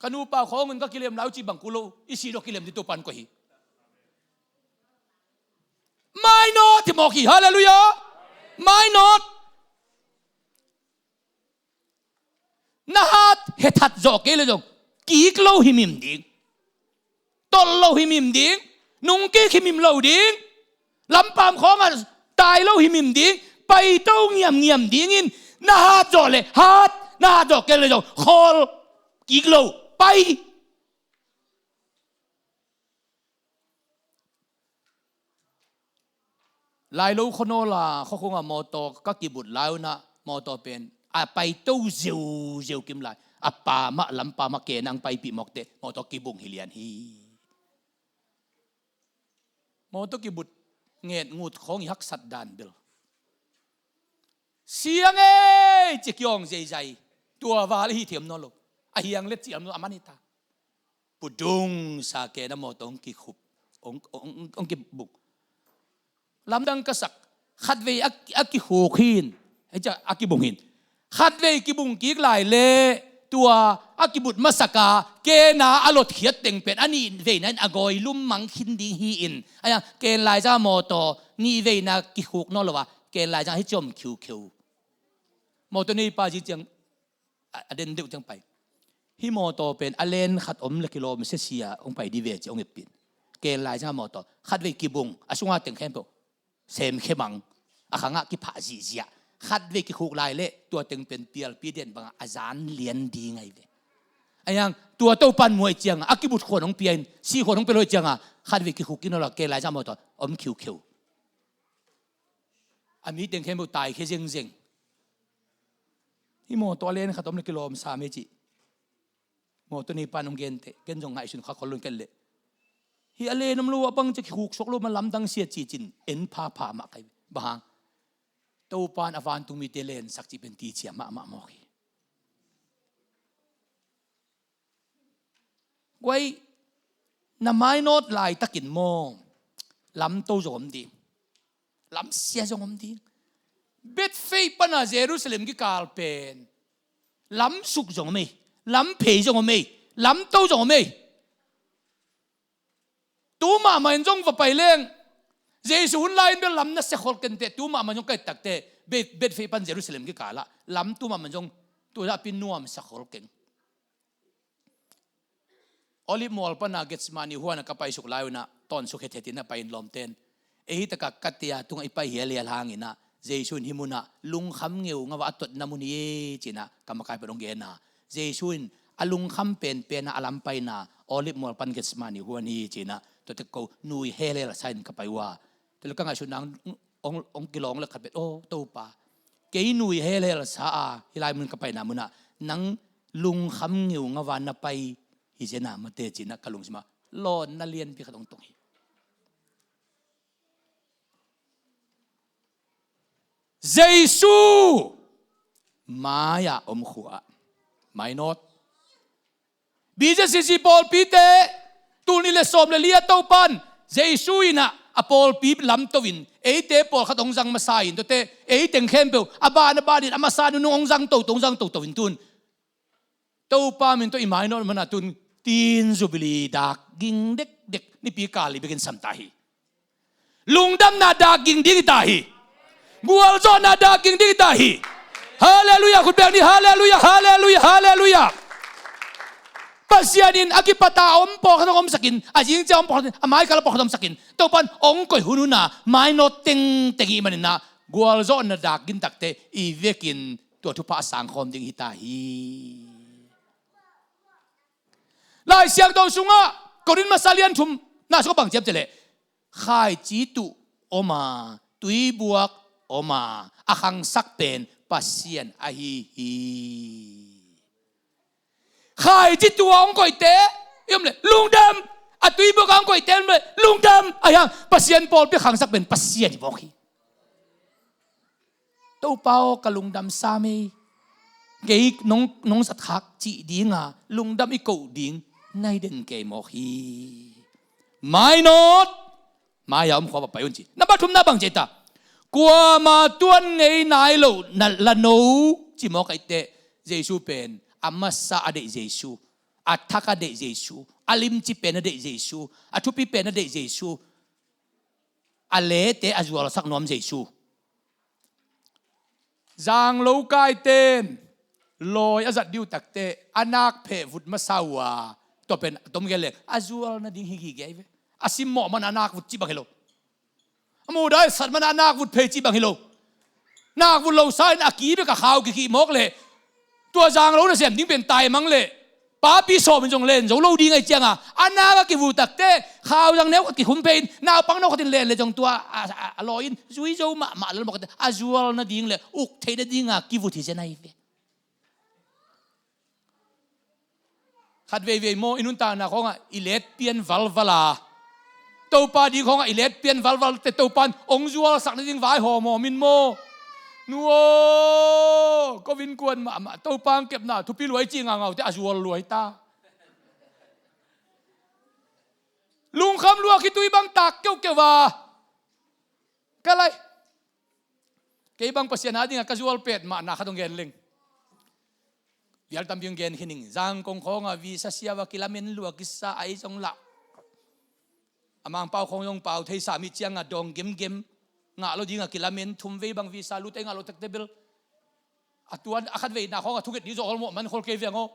Ka nupa khawng un ka kilem lai uh cih bang kul lo, i sih dawh kilem ding Topa in koih hi. Mainawt hi mawk hi, halleluiah. Mainawt. Na hat hethat zawh kei le zong kik lo himhim ding. Tolh lo himhim ding. Nungkik himhim lo ding. Lampam khawngah tai lo himhim ding. Paito ngiamngiam dingin na hat zawh le hat, na hat zawh kei le zong khawl kik lo. Pai. Lailo khuanawl a khuakhungah mawtaw ka kibut lai unah mawtaw pen a paito ziauziau kim lai a pa mah lampam ah kei nang paipih mawkte mawtaw kibung hi lian hi. Mawtaw kibut nget ngut khawng i haksat dan bel siang ei ci kiawng zeizai tua val i hi thiam nawn lo. A hiang let ci lam lo a man hi ta. Pudung sa kena mawtaw hong kikhup, hong, hong, hong kibung. Lamdang ka sak, khatvei a, a kikhuk hin, hei cia a kibung hin. Khatvei kibung kik lai le tua a kibut masaka kena a lotkhiat teng pen a nih veina in a gawi lum mang khin ding hi in. Aia ken lai zanga mawtaw nih veina kikhuk nawn lo a ken lai zanga hi ciom khiukheu. Mawtaw neipa zi ciang a den deuh ciang pai. Hih mawtaw pen a len khat om le kilawm siasia hong pai di ve ci hong eppin. Ken lai zanga mawtaw khatvei kibung a sunga teng khempeuh semkhia mang a khangah kiphah zihziah. Khatvei kikhuk lai le tua teng pen pialpi den bangah a zan lian ding ahi ve. Ahiang tua Topan muai cianga a kibut khuan hong pia in si khuan hong pia lo cianga khatvei kikhuk kino la ken lai zanga mawtaw om khiukheu. A mi teng khempeuh taikhia zengzeng. Hih mawtaw a len khat om le kilawm sam hi cih mawtaw neipan hong gente ken zong ngaihsun kha khol lun ken leh. Hih a len om lo a bang cia kikhuk suak lo ma lamdang sia cicin en phapha mah kai. Bang hang Topan a vantung mite lensak cih pen ticia mahmah mawk hi. Guai na mainawt laitakin maw lamto zong om ding. Lamsia zong om ding. Betfei pana Jerusalem kikal pen lamsuk zong om ei. Lamphei zong om ei. Lamto zong om ei. Tu mahmah in zong va pai leng Jesu hun lai in bel lam na sia khol kenteh tu mahmah in zong kaittakte Betfei pan Jerusalem kikalah lam tu mahmah in zong tu zahpi nuamsa khol keng. Olive mual pana Gethsemane huana ka paisuk lai unah tawnsuk hethet inah pai in lawmten ei hitaka ka tia tungah i pai hialhial hanginah Jesu in hih munah lungkham ngeu ngava a totna mun hi cinah ka makai pan hong gena. Jesu in a lungkham penpena a lam paina Olive mual pan Gethsemane huan hi cinah tuate ko nui helhel sa in ka pai uh a. Tuale ka ngaihsutna hong, hong kilawng le khat bet aw Topa kei nui helhel sa a hih lai mun ka paina munah nang lungkham ngeu ngava na pai hi zena mate cinah ka lungsimah lawnna lianpi khat hong tong hi. Jesu mai-ah om khua-ah mainawt. B J C C pawlpite tulni le sawm le li a Topan Jesu inah a pawlpi lamto in eite pawlkhat hong zang masa in tuate eiteng khempeuh a ban a banin a masa nunung hong zang toto hong zang toto in tun Topa min tawh i mainawt mana tun tin zubili dak ging dekdek nipi kal i bekin samta hi. Lungdamna dak ging ding i ta hi. Gualzawhna dak ging ding i ta hi. Halleluia khut beng ni halleluia halleluia halleluia. Pasian in a kipata om pawlkhat hong omsakin a zingcia om pawlkhat a maikal a pawlkhat omsakin Topan hong koih hunhuna mainawt tengteng i maninah gualzawhna dak gintakte i vekin tua thupha a sangkhawm ding hita hi. Lai Siangtho sungah Korin masa lian thum na sungah bang ciam cileh khaici tuh oma tuibuak oma a khangsak pen Pasian ahi hi. Khaici tuh a hong koihte i om le lungdam a tuibuak a hong koihte i om le lungdam a hiang Pasian pawlpi a khangsak pen Pasian hi bawk hi. Topa aw ka lungdam sam ei. Kei nong, nong zatkhak cih dinga lungdam i koh ding nai den kei mawk hi. Mainawt mai-a om khua va pai un ci. Nambat thumna bang ci ta kuama tuan ngei nai lo na la no ci mawk aiteh Jesu pen a masa a deih Jesu a thak a deih Jesu a limci pen a deih Jesu a thupi pen a deih Jesu a lete a zualsak nuam Jesu. Zanglo kaiten Lawi a zat dih uh takteh a nak pheh vut masa uh a, tua pen a tom gen leng a zual nading hi gige hi ve. A simmawh man a nak vut cih bang hi lo. A mudaisat man a nak vut phei cih bang hi lo. Nak vut lo sa in a ki bek a khau kikhih mawk leh tua zang lo nasem ding pen taimang leh papi sawm in zong len zo lo ding ahih cianga a nak a kivut takteh khau zang neu khat kikhum phei in naupang no khat in len leh zong tua a, a, a lawi in zui zo mahmah lel mawk a zual nading leh uk theih nadinga kivut hi zen ahi ve. Khat veivei maw i nuntakna khawngah i let pian valval a, Topa ding khawngah i let pian valval teh Topa in hong zualsak nading vaihawm hawm in maw. Nu aw, ko innkuan mahmah Topa hong kepna thupi lua i cih ngaungau teh a zual lua hi ta. Lungkham lua khitui bang tak keuhkeuh a ka lai. Kei bang Pasian a dinga ka zual pet mah na khat hong gen leng. Vial tampi hong gen khin ing. Zangkong khawngah visa siau a kilamen lua kisa ahi zong lah a Mangpau khawng zong pau thei sa mi cianga dawng gemgem ngah lo dinga kilamen thum vei bang visa lut ahi ngah lo takte bel a tuan a khat veina khawngah thunget ding zawh holmawh man khol kei viang aw.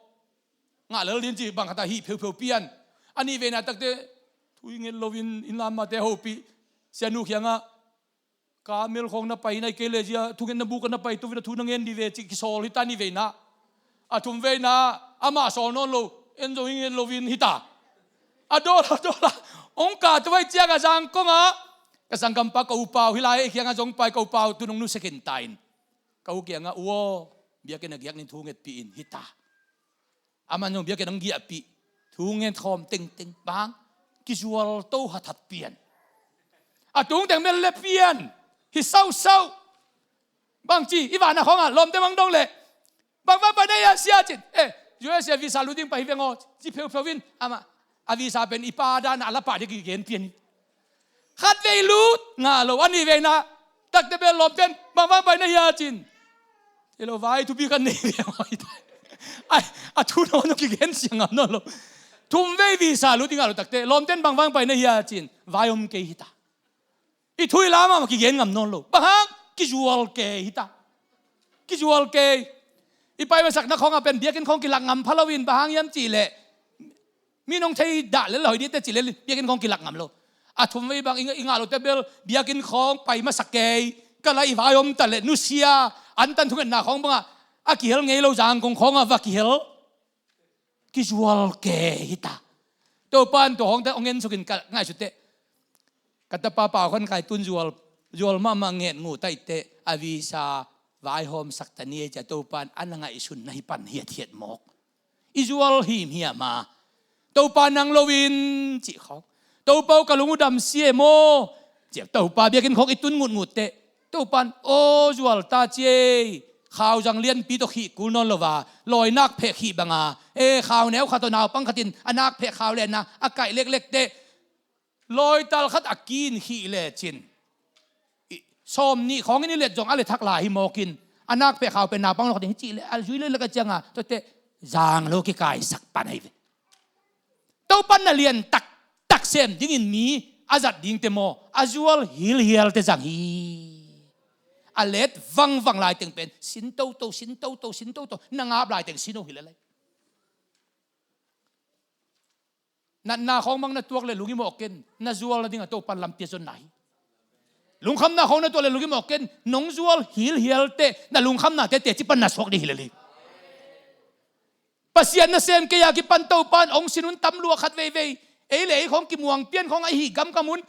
Ngah lel din ci bang khat a hih pheupheu pian. A nih veina takte thu i nget loin inn lam mate hopih sianu khiangah ka mel khawng na pai nai kei le zia thungetna buk a na pai tovin a thu na ngen di ve ci kisawl hi ta nih veina. A thum veina amah sawl nawn lo en zo hi ngen loin hi ta. A dawl a dawl a hong kah tovai ciangah Zangkongah ka sanggampa ka upau hi lai khiangah zong pai ka upau tu nong nusia khin ta in ka u kiangah u aw biakinn a giak nin thu ngetpih in hi ta. Aman zong biakinn hong giahpih thu ngen khawm tengteng bang kizual to hathat pian. A tungteng mel le pian hi sausau. Bangci i vana khawngah lawmte mang dong leh bang bang pai na hia sia cin eh U S A visa lut ding pai hi veng aw ci pheupheu in amah a visa pen i pa dana a la pah ding kigen pian hi. Khat vei lut ngah lo a nih veina takte bel lawmten bang bang pai na hia cin. Telo vai thupi kan nei ve maw hi ta. Ai a thu nawn kigen siang ngam nawn lo. Thum vei visa lut i ngah lo takte lawmten bang bang pai na hia cin vai om kei hi ta. I thu i lam ah kigen ngam nawn lo bang hang kizual kei hi ta. Kizual kei. I pai masakna khawngah pen biakinn khawng kilak ngam pha loin bang hang hiam cihleh mi nong thei dah lel hoi dite cilel biakinn khawng kilak ngam lo. A thum vei bang i ngah lote bel biakinn khawng pai masa kei ka la i vai om ta le nusia antan thungetna khawng bangah a kihel ngei lo Zangkong khawngah va kihel. Kizual kei hi ta. Topa in tua hawngte hong en sukin ka ngaihsut teh ka tapa pau khan kai tun zual zual mahmah nget ngu taih teh a visa vaihawm sak ta ni ei cia Topa in a na ngaihsun na hi pan hiathiat mawk. I zual himhiam a Topa nang loin cih khawng Topa uh ka lung uh dam si e maw? Ciah Topa biakinn khawng i tun ngutngut teh Topa in aw zual ta ci ei. Khau zang lianpi tawh khih kul nawn lo va lawi nak pheh khih banga e khau neu khat tawh naupang khatin a nak pheh khau lenna a kaih leklek teh lawital khat a kiin khih lecin sawm nih khawngin i let zong a le thak lai hi mawkin a nak pheh khau pen naupang lo khatin hi cih le a zui leklek a cianga tuate zang lo kikaisak pan ahi ve. Topan na lian taktak sem dingin mi a zat dingte maw a zual hilhialte zang hi. A let vangvang laiteng pen sin toto sin toto sin toto na ngap laiteng sin oh hi lelai. Natna khawng mang na tuak le lungim awk ken na zual nading a Topan lampi a zonna hi. Lungkhamna khawng na tuak le lungim awk ken nong zual hilhialte na lungkhamnate teci pan na suak ding hi lelai. Pasian nasem kei a kipan Topan ong sinun tam lua khat veivei. Ei le ei khawng kimuang pian khawng a ihi gamkam un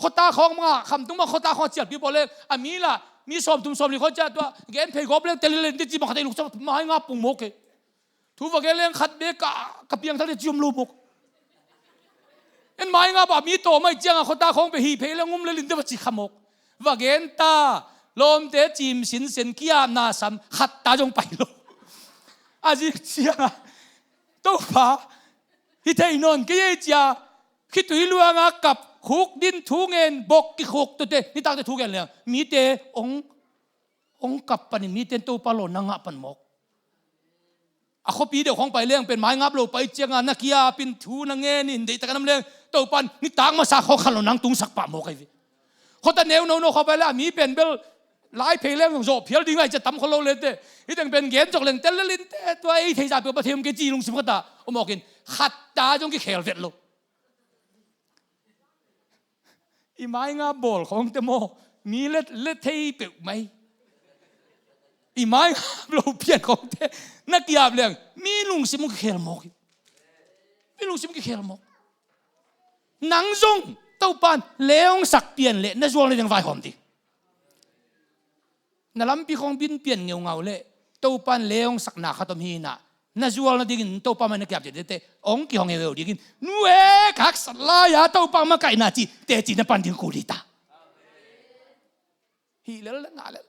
khuata khawng manga khamtung manga khuata khawng a cialpi bawl leng a mi la mi sawm thum sawm li khawng cia tua gen phei gawp leng tel hi leng ti ci bang khat ei luksa mai nga pung mawk e. Thu va gen leng khat bek ka piangthak le cium lo mawk. En mai nga pa mi tawm ahi cianga khuata khawng pe hih phei le ngum le linte va ci kha mawk. Va gen ta lawmte cim sinsen kiamna sam khat ta zong pai lo. A zik cianga Topa hi thei nawn kei ei cia khitui luanga kap khuk din thu ngen bok kikhuk tute nitakte thu gen leng mite ong ong kap panin mite in Topa lawn na ngah pan mawk. A khuapi deuh khawng pai leng pen mai ngap lo pai cianga na kiapin thu na ngenin deihtak a nam leng Topan nitak masa khawng khan lo nang tungsak pah mawk ahi ve. Khuata neu nono khawng pai le a mi pen bel Lai phei leng zong zawh phial ding lai cia tam khol lo lente. Hih teng pen gen zok leng tel lelinte, tua ei theisa peuh Pathian om kei ci lungsim khat ah om awkin khat ta zong kikhel vet lo. I mainga bawl khawngte maw, mi let let thei peuh mai. I mainga lo pian khawngte na kiap leng mi lungsim kikhel mawk hi. Mi lungsim kikhel mawk. Nang zong Topan leongsak pian leh na zual nading vaihawm ding. Na lampi khawng bin pian ngeungau leh Topan leongsakna khat om hinah, na zual nadingin Topa mai na kiap ciatete hong kihong heuheu dingin, nu e, ka haksat lai-a Topa makaihna ci teci na pan ding kul hi ta. Hih lel na ngah lel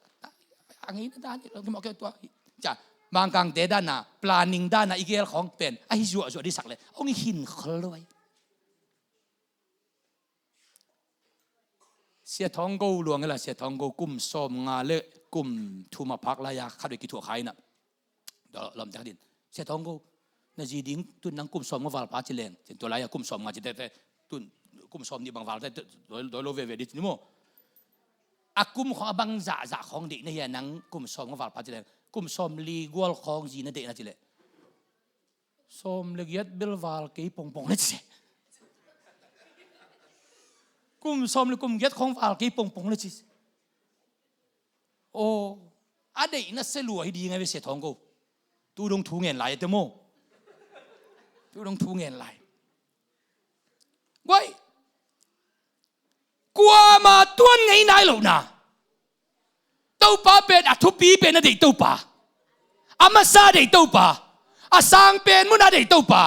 a ngeina dan hi lo, kimawh keu tua hi. Cia, Mangkangte dana, planning dana i gel khawng pen ahi zuahzuah dih sak leh hong i hin khol lo ai. Sia Thawng Go luang ila, Sia Thawng Go kum sawm nga le kum thum a phak lai-a khat vei kithuah kha inah, lamtek din, Sia Thawng Go, na zi ding tun nang kum sawm nga val pha ci leng, tua lai-a kum sawm nga ci tete, tun kum sawm nih bang val te, doi, doi lo veve dih ci ni maw. A kum khawng a bang zahzah khawng deih na hia, nang kum sawm nga val pha ci leng, kum sawm li gual khawng zi na deih na ci leh, sawm le giat bel val kei pongpong le ci. Kum sawm le kum giat khawng val kei pongpong le ci. Aw, a deih na se lua hi ding a ve, Sia Thawng Go. Tu dong thu ngen lai a te maw. Tu dong thu ngen lai. Guai. Kuama tuan ngei nai lohna. Topa pen a thupi pen a deih Topa. A masa a deih Topa. A sang pen mun a deih Topa.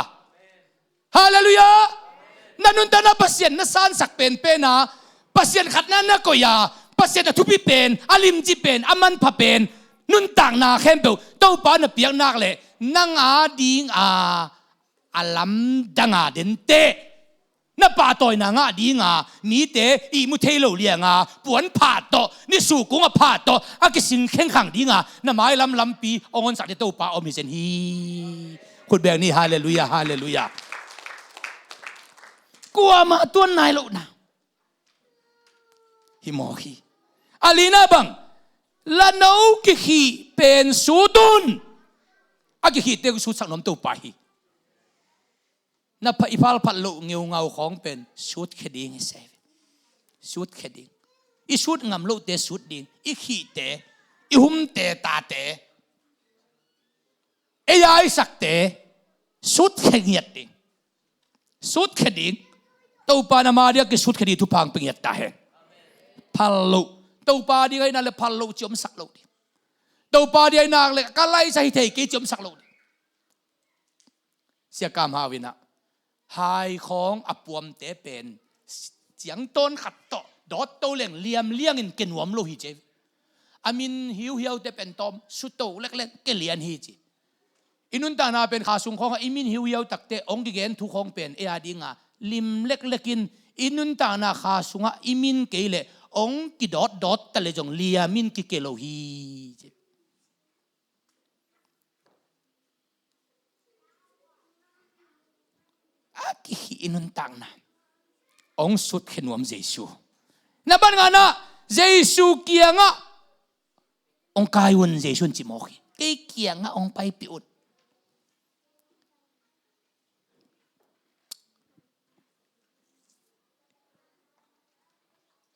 Halleluiah. Na nuntakna Pasian na sansak penpena, Pasian khatna na koih a, Pasian a thupi pen, a limci pen, a manpha pen, nuntakna khempeuh Topa na piak nak leh nang a dinga a lamdanga denteh. Na pahtawina ngah dinga, mite ihmu thei lo lianga puan phat tawh, ni sukung a phat tawh a kising khengkhang dinga na mailam lampi hong honsak ding Topa om hi zen hi. Khut beng ni, halleluiah, halleluiah. Kuama tuan nai lohna. Hi mawk hi. A lina bang, la no kikhih pen sut un. A kikhihte sutsak nuam Topa hi. Na pha, i phalphat loh ngeungau khawng pen sutkhia ding hi se. Sutkhia ding. I sut ngam lohte sut ding. I khihte, i humte, tate, ei a i sakte sutkhia ngiat ding. Sutkhia ding. Topa na ma dia kisutkhia ding thupha hong pia ngiat ta hen. Phal loh. Topa ding ahina le phal loh ci omsak loh ding. Topa ding ahina le ka laisa hi thei kei ci omsak loh ding. Sia Kam Hau inah, hai khawng a puamte pen ciangtawn khat tawh dawt to leng liamliangin ke nuam lo hi ci. A min hiuhiaute pen tawm suto leklek ke lian hi ci. I nuntakna pen kha sung khawngah i min hiuhiau takte hong kigen thu khawng pen ei a dinga lim leklekin, i nuntakna kha sungah i min kei leh hong kidawtdawt ta le zong liamin kike lo hi ci. A kikhih i nuntakna hong sutkhia nuam Jesu. Na ban ngana, Jesu kiangah hong kai un, Jesu in ci mawk hi. Kei kiangah hong paipih un.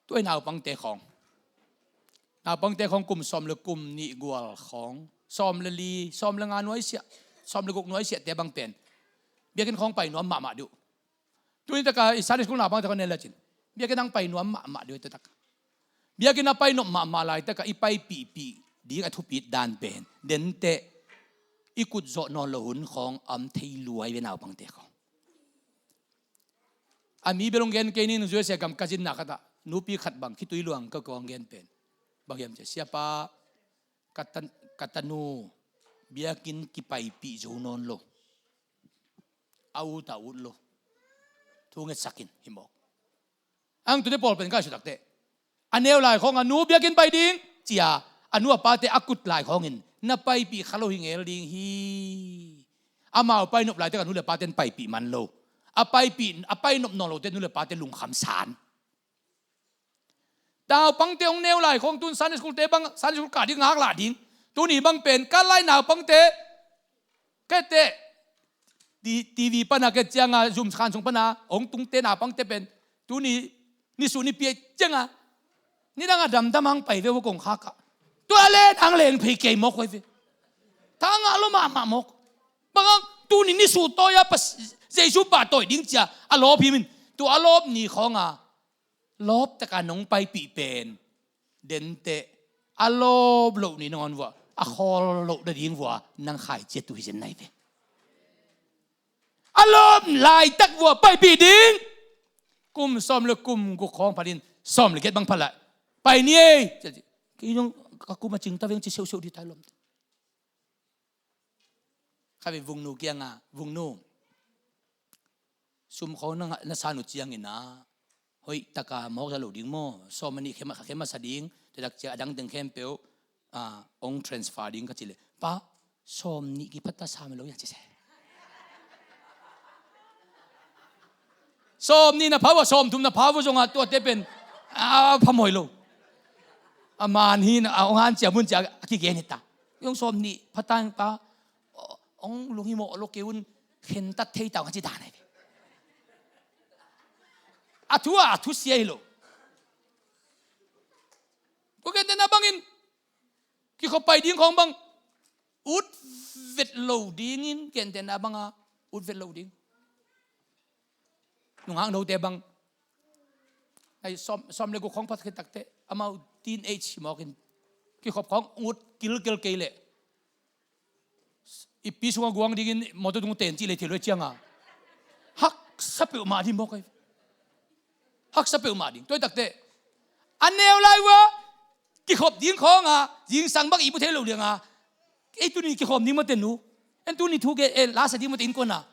Tua i naupangte khawng, naupangte khawng kum sawm le kum nih gual khawng, sawm le li, sawm le nga nuaisiah, sawm le guk nuaisiahte bang pen biakinn khawng pai nuam mahmah dih uh. Tuni taka i Sunday school naupangte khawng ne lecin biakinn hong pai nuam mahmah dih uh. Tua taka biakinn a pai nop mahmah laitakah i paipihpih ding a thupit dan pen denteh, i kut zawh nawn lo hun khawng a om thei lua i ve naupangte khawng. A mi bel hong gen kei ning, U S A gam ka zinna khatah nupi khat bang khitui luang ka kawng gen pen. Bang hiam cia, siapa, ka ta, ka tanu biakinn kipaipih zo nawn lo. A ut a ut lo. Thu ngetsakin hi mawk. Ang tute pawl pen kai sutakte, a neu lai khawng a nu biakinn pai ding cia a nu a pate a kut lai khawngin na paipih kha lo hi ngel ding hi. Amau pai nop laitak a nu le pate in paipih man lo. A paipih, a pai nop nawn lote nu le pate lungkham san. Naupangte hong neu lai khawng tun Sunday school te bang, Sunday school kah ding ngak lah ding. Tuni bang pen, ka lai naupangte, kete, TV pana ke cianga, zum khan sung pana, hong tungte naupangte pen, tuni, ni su ni pia cianga, ni dang a damdam hang pai ve vo kong khak a. Tua le nang leng phei kei mawk hoi ve. Thangah lo mahmah mawk. Bang hang, tuni ni su tawi a pas, Jesu pa tawi ding cia, a lawp hi min. Tua a lawp ni khawnga, lawp taka nong paipih pen, dente, a lawp loh ni nangawn vua, a khawl loh nading vua, nang khaicia tu hi zen nai ve. A lawp laitak vua paipih ding. Kum sawm le kum guk khawng phatin, sawm le giat bang phalai. Pai ni ei. Kei zong ka kum a cing ta veng ci seuhseuh di tai lawm. Khavi vungnu kianga, vungnu. Sum khawng na, na san uh ciangin a, hoih taka mawk za lo ding maw? Sawm a nih khem, khem a sa ding, tua dak cia a dang teng khempeuh, a, hong transfer ding ka ci le. Pa, sawm nih kiphata sam lo ya ci se. Sawm nih na pha ua, sawm thum na pha ua zongah tuate pen, a, phamawh lo. A man hi na, a, hong han cia mun cia a kigen hi ta. Hong sawm nih phata pa, hong lunghimawh lo kei un, khentat thei ta hong a ci dan ahi ve. A thu a, a thu sia hi lo. Tua gentehna bangin, kikhop pai ding khawng bang, ut vet lo dingin, gentehna banga, ut vet lo ding. Nunghak note bang, ai sawm, sawm le guk khawng phat khit takte, amau teenage mawkin, kikhop khawng ut kilkel kei leh. I pi sunga guang dingin motor tung ten cih lei thei lo cianga. Haksa peuhmah ding mawk ai. Haksa peuhmah ding. Tua i takte. A neu lai ua. Kikhop ding khawnga. Zingsang bak i bu thei lo lianga. Ei tuni kikhawm ding mawte nu. En tuni thu ke en lasa ding mawte in kona.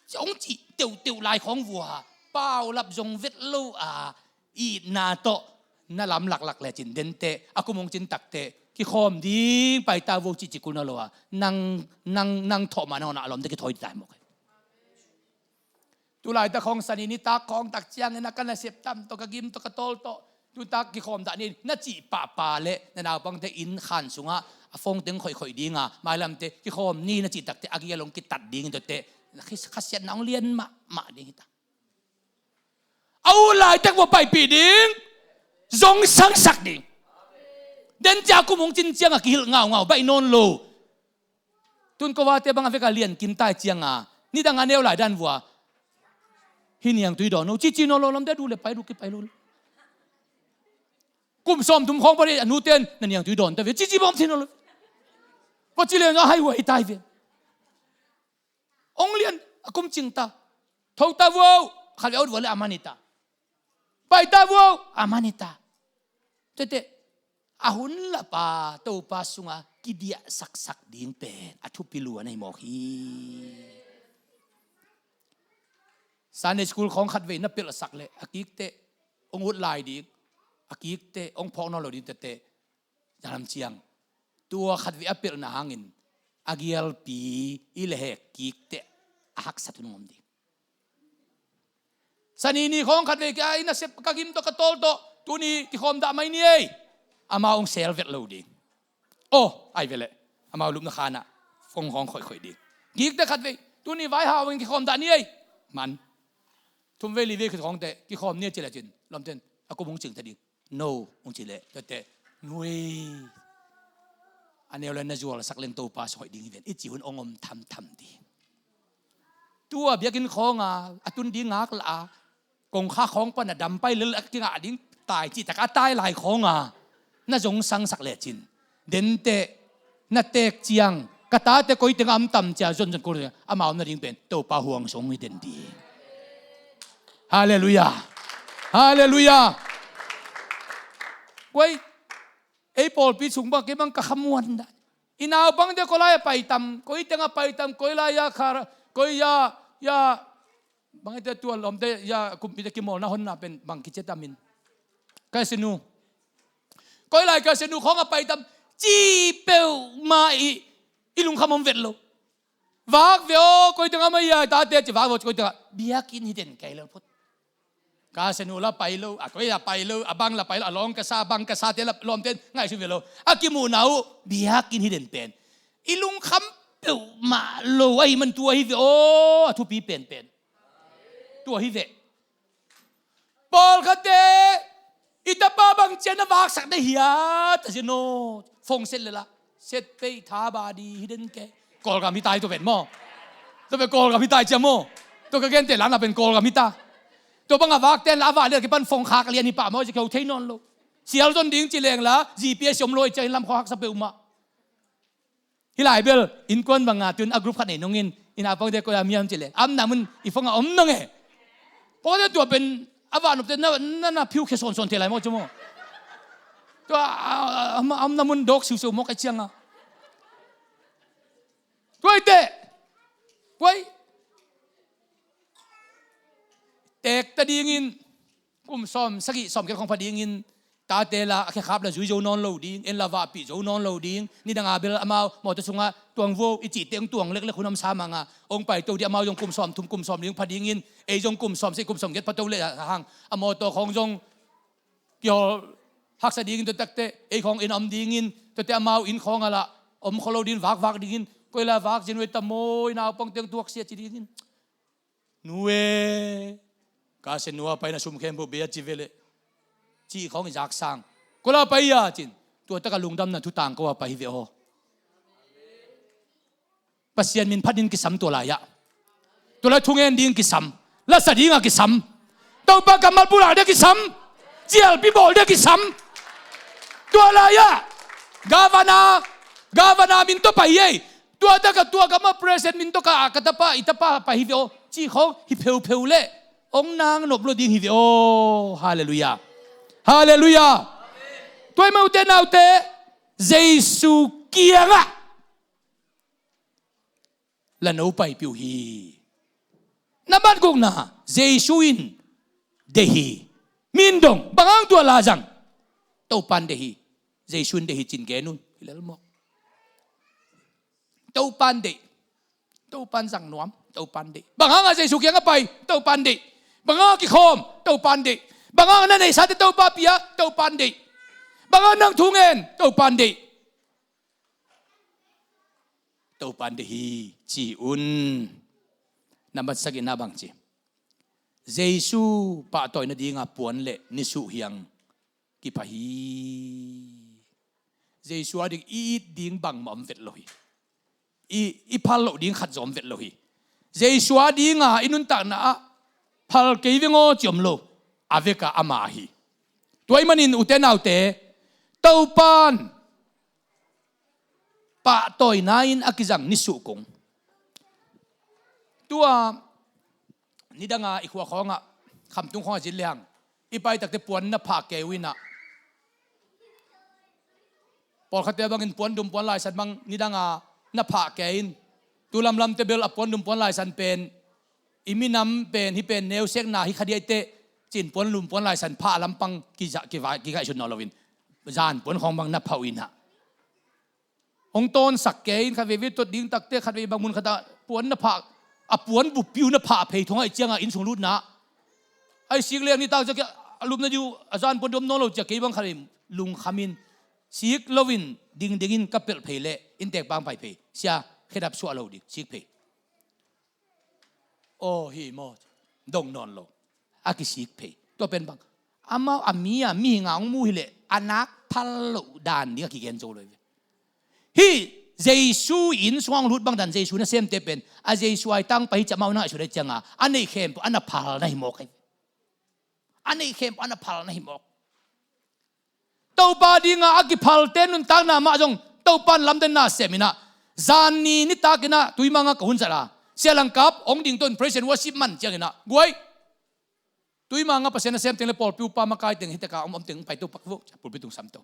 Cia hong cih teuhteuh lai khawng vua, paulap zong vet lo a, itna tawh na lam laklak lecin dente, a kum hong cin takte, kikhawm ding paita vo cihcih kul na lo a, nang, nang, nang thawh mah na hona a lawmte kithawi dai mawk. Tulaitak khawng sani nitak khawng tak ciangin a ka nasep tam tawh, ka gim tawh, ka tawl tawh, tutak kikhawm dah ni na cih pahpah le na naupangte inn khan sungah a phone teng khoihkhoih dinga, mailamte kikhawm ni na cih takte a gial hong kitat dingin tuate khasiatna hong lian mahmah ding hita. A ut laitak vua paipih ding, zong sangsak ding. Den cia kum hong cin cianga kihilh ngaungau baih nawn lo. Tun kovate bang a veka lian kim tai cianga nidang a neu lai dan vua, hi niangtui dawn lo cici nawn lo lamte du le pai du kipai lo. Kum sawm thum khawng pari a nuten na niangtui dawn ta ve cici bawm thin lo. Ko ci lian a hai huai tai ve. Ong lian a kum cing ta. Tho ta vuau, khat ve a ut vuau le a man hi ta. Pai ta vuau, a man hi ta. Tete, a hun lapa Topa sunga kidiah saksak ding pen a thupi lua na hi mawk hi. Sunday school khawng khat vei na pelhsak le a kikte hong ut lai ding, a kikte hong phawk nawn lo ding tete. Dalam ciang tua khat vei a pelhna hangin a gialpi i le hek kikte a haksat hun ngom ding. Sani ni khawng khat vei kia i nasep ka gim tawh ka tawl tawh tuni kikhawm dah mai ni ei. Amau hong sel vet lo ding. Aw, ai veleh amau lupna khanah phone khawng khoihkhoih ding. Kikte khat vei tuni vai hau hong kikhawm dah ni ei. Man thum vei li vei khit khawngte kikhawm ni a ci le cin lawmten a kum hong cing ta ding. No hong ci leh tuate nui a neu le na zualsak leng Topa sunghoih ding hi ven i ci hun hong om thamtham ding. Tua biakinn khawnga a tun ding ngak lah a kongkha khawng pan a dampai lel a kingah ding tai cih taka a tai lai khawnga na zong sangsak lecin dente na tek ciang ka tate koi tengah am tam cia zonzon kul amau na ding pen Topa huang song hi den ding. Halleluiah. Halleluiah. Koi ei pawlpi sung bang kei bang ka khamuan dah. I naupangte koi lai a paitam, koi tengah paitam, koi lai a khar, koi ya ya bang ite tua lawmte ya kumpite kimawlna honna pen bang kicia tamin. Ka sinu koi lai ka sinu khawng a paitam ci peuhmah i i lungkham om vet lo. Vak ve aw koi tengah mai ya tate ci vak ve aw koi tengah biakinn hi den kei lo phot. Ka senu la pai lo, a koi la pai lo, a bang la pai lo, a lawng ka sa, a bang ka sa te la lawmte ngaihsun ve lo. A kimuhna uh biakinn hi den pen. I lungkham peuhmah lo ahi man tua hi ve aw, a thupi penpen. Tua hi ve. Pawlkhatte, i tapa bang cian a vaksak na hia, ta sia no. Phone set le la. Set pei tha ba di hi den ke. Kawlgam hi tai tua pen maw. Tua pen Kawlgam hi tai cia maw. Tua ka gente lang na pen Kawlgam hi ta. Tua bang a vak ten la a vak le kipan phone khak lian hi pah maw, cia keu thei nawn lo. Sial zon ding ci leng la, G P S om lo i cia in lam khuak haksa peuhmah. Hi lai bel, innkuan banga tun a group khat nei nungin, ina pawngte koi a miam ci leng. Am na mun, i phone a om nang e. Pawngte tua pen, a vak nopte na, na, na phiu khe sawnsawn thei lai maw cu maw. Tua, a, a, a, am na mun dawk siusiu maw kai cianga. Tua i te. Tua i. Tek ta dingin, kum sawm sagih sawm khat khong pha dingin, tate la a khekhap la zui zo nawn lo ding, en la vahpih zo nawn lo ding, nidang a bel amau mawtaw sungah tuang vo i cihte hong tuang leklek hun om sa manga, hong paito dih amau zong kum sawm thum kum sawm ding pha dingin, ei zong kum sawm sagih kum sawm khat pha to le hang, a mawtaw khong zong kihawl haksa dingin tua takte, ei khong in om dingin, tuate amau inn khong a la om kho lo dingin, vakvak dingin, koi la vak zin ve ta maw, i naupang teng tuaksia ci dingin. Nu e, ka sia nu a pai na sum khempeuh bei a ci ve le. Cih khawng i zak sang. Kua la pai a cin. Tua taka lungdamna thu tangko a pai hi ve aw. Pasian min phat in kisam tua lai-ah. Tua lai thungen ding kisam. Lasa ding a kisam. Topa kammal pulak ding a kisam. Cialpi bawl ding a kisam. Tua lai-ah. Gavana. Gavana min tawh pai ei. Tua taka tua gama president min tawh ka, ka tapa, i tapa pai hi ve aw. Ci khawng hi pheupheu leh hong nang nop lo ding hi ve aw. Halleluiah. Halleluiah. Tua i maute naute Jesu kiangah la no paipih uh hi. Na bat gukna Jesu in deih hi. Min dong bang hang tua la zang. Topan deih hi. Jesu in deih hi cin gen un. Hi lel maw. Topan deih. Topan zang nuam. Topan deih. Bang hanga Jesu kiangah pai. Topan deih. Bang hanga kikhawm. Topan deih. Bang hanga na neihsate Topa pia. Topan deih. Bang hanga nang thu ngen. Topan deih. Topan deih hi. Ci un. Nambat sagihna bang ci. Jesu pahtawi nadinga puan le nisuh hiang kipha hi. Jesu a ding i it ding bangmah om vet lo hi. I, i phal loh ding khat zong om vet lo hi. Jesu a dinga i nuntakna ah phal kei veng aw ci om lo. A veka ama hi. Tua i manin ute naute Topan pahtawina in a kizang nisuh kung. Tua nidanga i khua khawngah khamtung khawngah zin lehang i pai takte puan na phah kei uh inah. Pawlkhatte bangin puan dum puan laisan bang nidanga na phah kei in. Tu lamlamte bel a puan dum puan laisan pen i minam pen hi pen neusekna hi kha diaite cin puan dum puan laisan phah lampang kiza, kiva, kigaihsun nawn loin zan puan khawng bang na phah uh inah. Hong tawnsak kei in khat veivei tot ding takte khat vei bang mun khatah puan na phah, a puan buppi uh na phah phei thong aih cianga inn sung lutna. Aih sik leng nitak ciak a lupna diu a zan puan dom nawn lo ciak kei bang khat vei lungkham in sik loin dingdingin ka pelh phei leh inntek pang pai phei. Sia khedap suah lo ding sik phei. Aw hi maw. Dong nawn lo. A kisik phei. Tua pen bang amau a mi a mihinga hong mu hileh a nak phal loh dan ding a kigen zo lo hi ve. Hih Jesu inn sungah hong lut bangdan Jesu nasemte pen a Jesu aitang pai hi ciah amau na ngaihsut aih cianga a neih khempeuh a na phal na hi mawk ahi. A neih khempeuh a na phal na hi mawk. Topa dinga a kiphalte nuntakna mah zong Topan lamdanna sem inah zan ni nitakinah tuimanga ka hun zat a Sia Langkap hong ding ton praise and worship man cianginah guai. Tuimanga Pasian nasemteng le pawlpi upa makaiteng hiteka om omteng hong paito pak vo. Pulpit tung samto.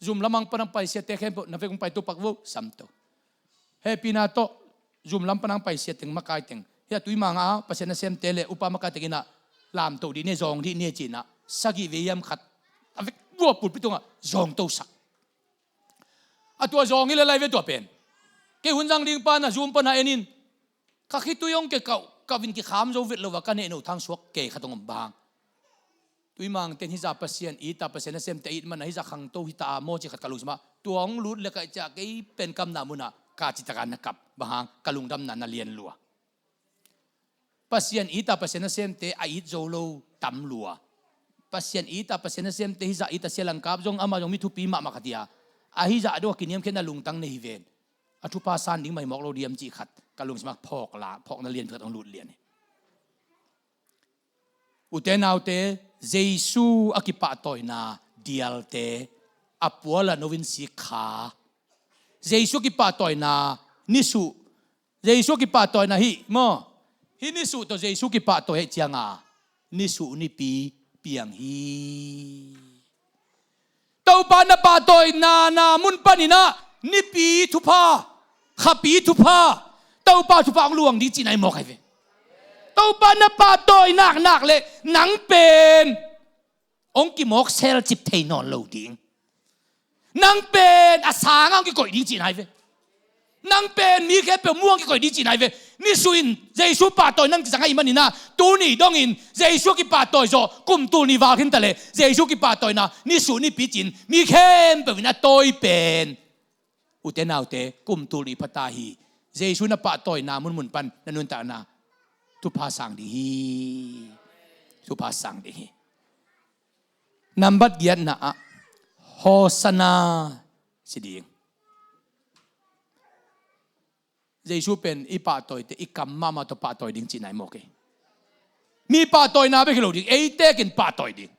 Zum lamang panang paisiate khempeuh na vek hong paito pak vo samto. Hehpihna tawh zum lam panang paisiateng makaiteng hia tuimanga a Pasian nasemte le upa makaiteng inah lamto dih ni zawng dih ni cinah sagih vei hiam khat a vek vua pulpit tungah zawngtosak. A tua zawng hi le lai ve tua pen. Kei hun zang ding pana zum pana enin ka khitui hong kekauh kauhin kikham zo vet lo a ka nehno thang suak kei khat hong om bang. Tuimang ten hizah Pasian it a, Pasian nasemte a it mana hizah khangto hita a maw ci khat ka lungsim ah, tua hong lut le ka ih ciah kei pen kamna munah ka citaka na kap, bang hang ka lungdamna na lian lua. Pasian it a, Pasian nasemte a it zo lo tam lua. Pasian it a, Pasian nasemte hizah it a, sia langkap zong amah zong mi thupi mahmah khat hi a, a hizah dong a kiniamkhiatna lungtang nei hi ven. A thupha san ding mah hi mawk lo diam cih khat ka lungsim ah phawk la, phawkna lian khat hong lut lian hi. Ute naute, Jesu a kipahtawina dialte a puala no in sik kha. Jesu a kipahtawina nisuh, Jesu a kipahtawina hih maw, hih nisuh tawh Jesu kipahtawi ahih cianga nisuh nipi piang hi. Topa na pahtawina na mun paninah nipi thupha, khapi thupha, Topa thupha hong luang ding cihna hi mawk ahi ve. Topa na pahtawi naknak le nang pen hong kimawk selcip thei nawn lo ding. Nang pen a sangah hong kikoih ding cihna ahi ve. Nang pen mi khempeuh muang kikoih ding cihna ahi ve. Nisuh in Jesu pahtawi nang kisang ahih maninah tuni dongin Jesu a kipahtawi zawh kum tul nih val khin ta leh Jesu kipahtawina nisuh nipi cin mi khempeuh in a tawi pen. Ute naute, kum tul nih phata hi. Jesu na pahtawina munmun pan na nuntakna thupha sang ding hi. Thupha sang ding hi. Nambat giatna ah Hosanna ci ding. Jesu pen i pahtawite i kam mahmah tawh pahtawi ding cihna hi mawk hi. Mi pahtawina bek hi lo ding, eitekin pahtawi ding.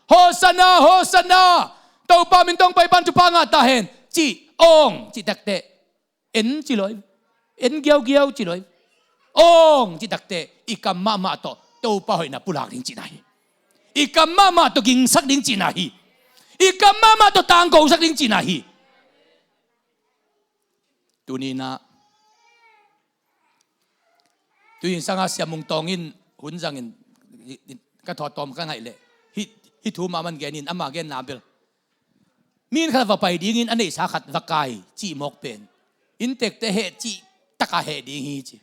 Hosanna, Hosanna, Topa min tawh hong pai pan thupha ngah ta hen cih, ong cih takteh en ci lo hi. En giaugiau ci lo hi. Ong cih takteh i kam mahmah tawh Topa hoihna pulak ding cihna hi. I kam mahmah tawh gingsak ding cihna hi. I kam mahmah tawh tangkosak ding cihna hi. Tuninah tuin sanga Sia Mung Tawng in hun zangin ka thawhtawm ka ngaih leh hih, hih thu mahmah genin ama genna bel, mi in khat va pai dingin a neihsa khat va kai cih mawk pen inntekte heh cih taka heh ding hi ci.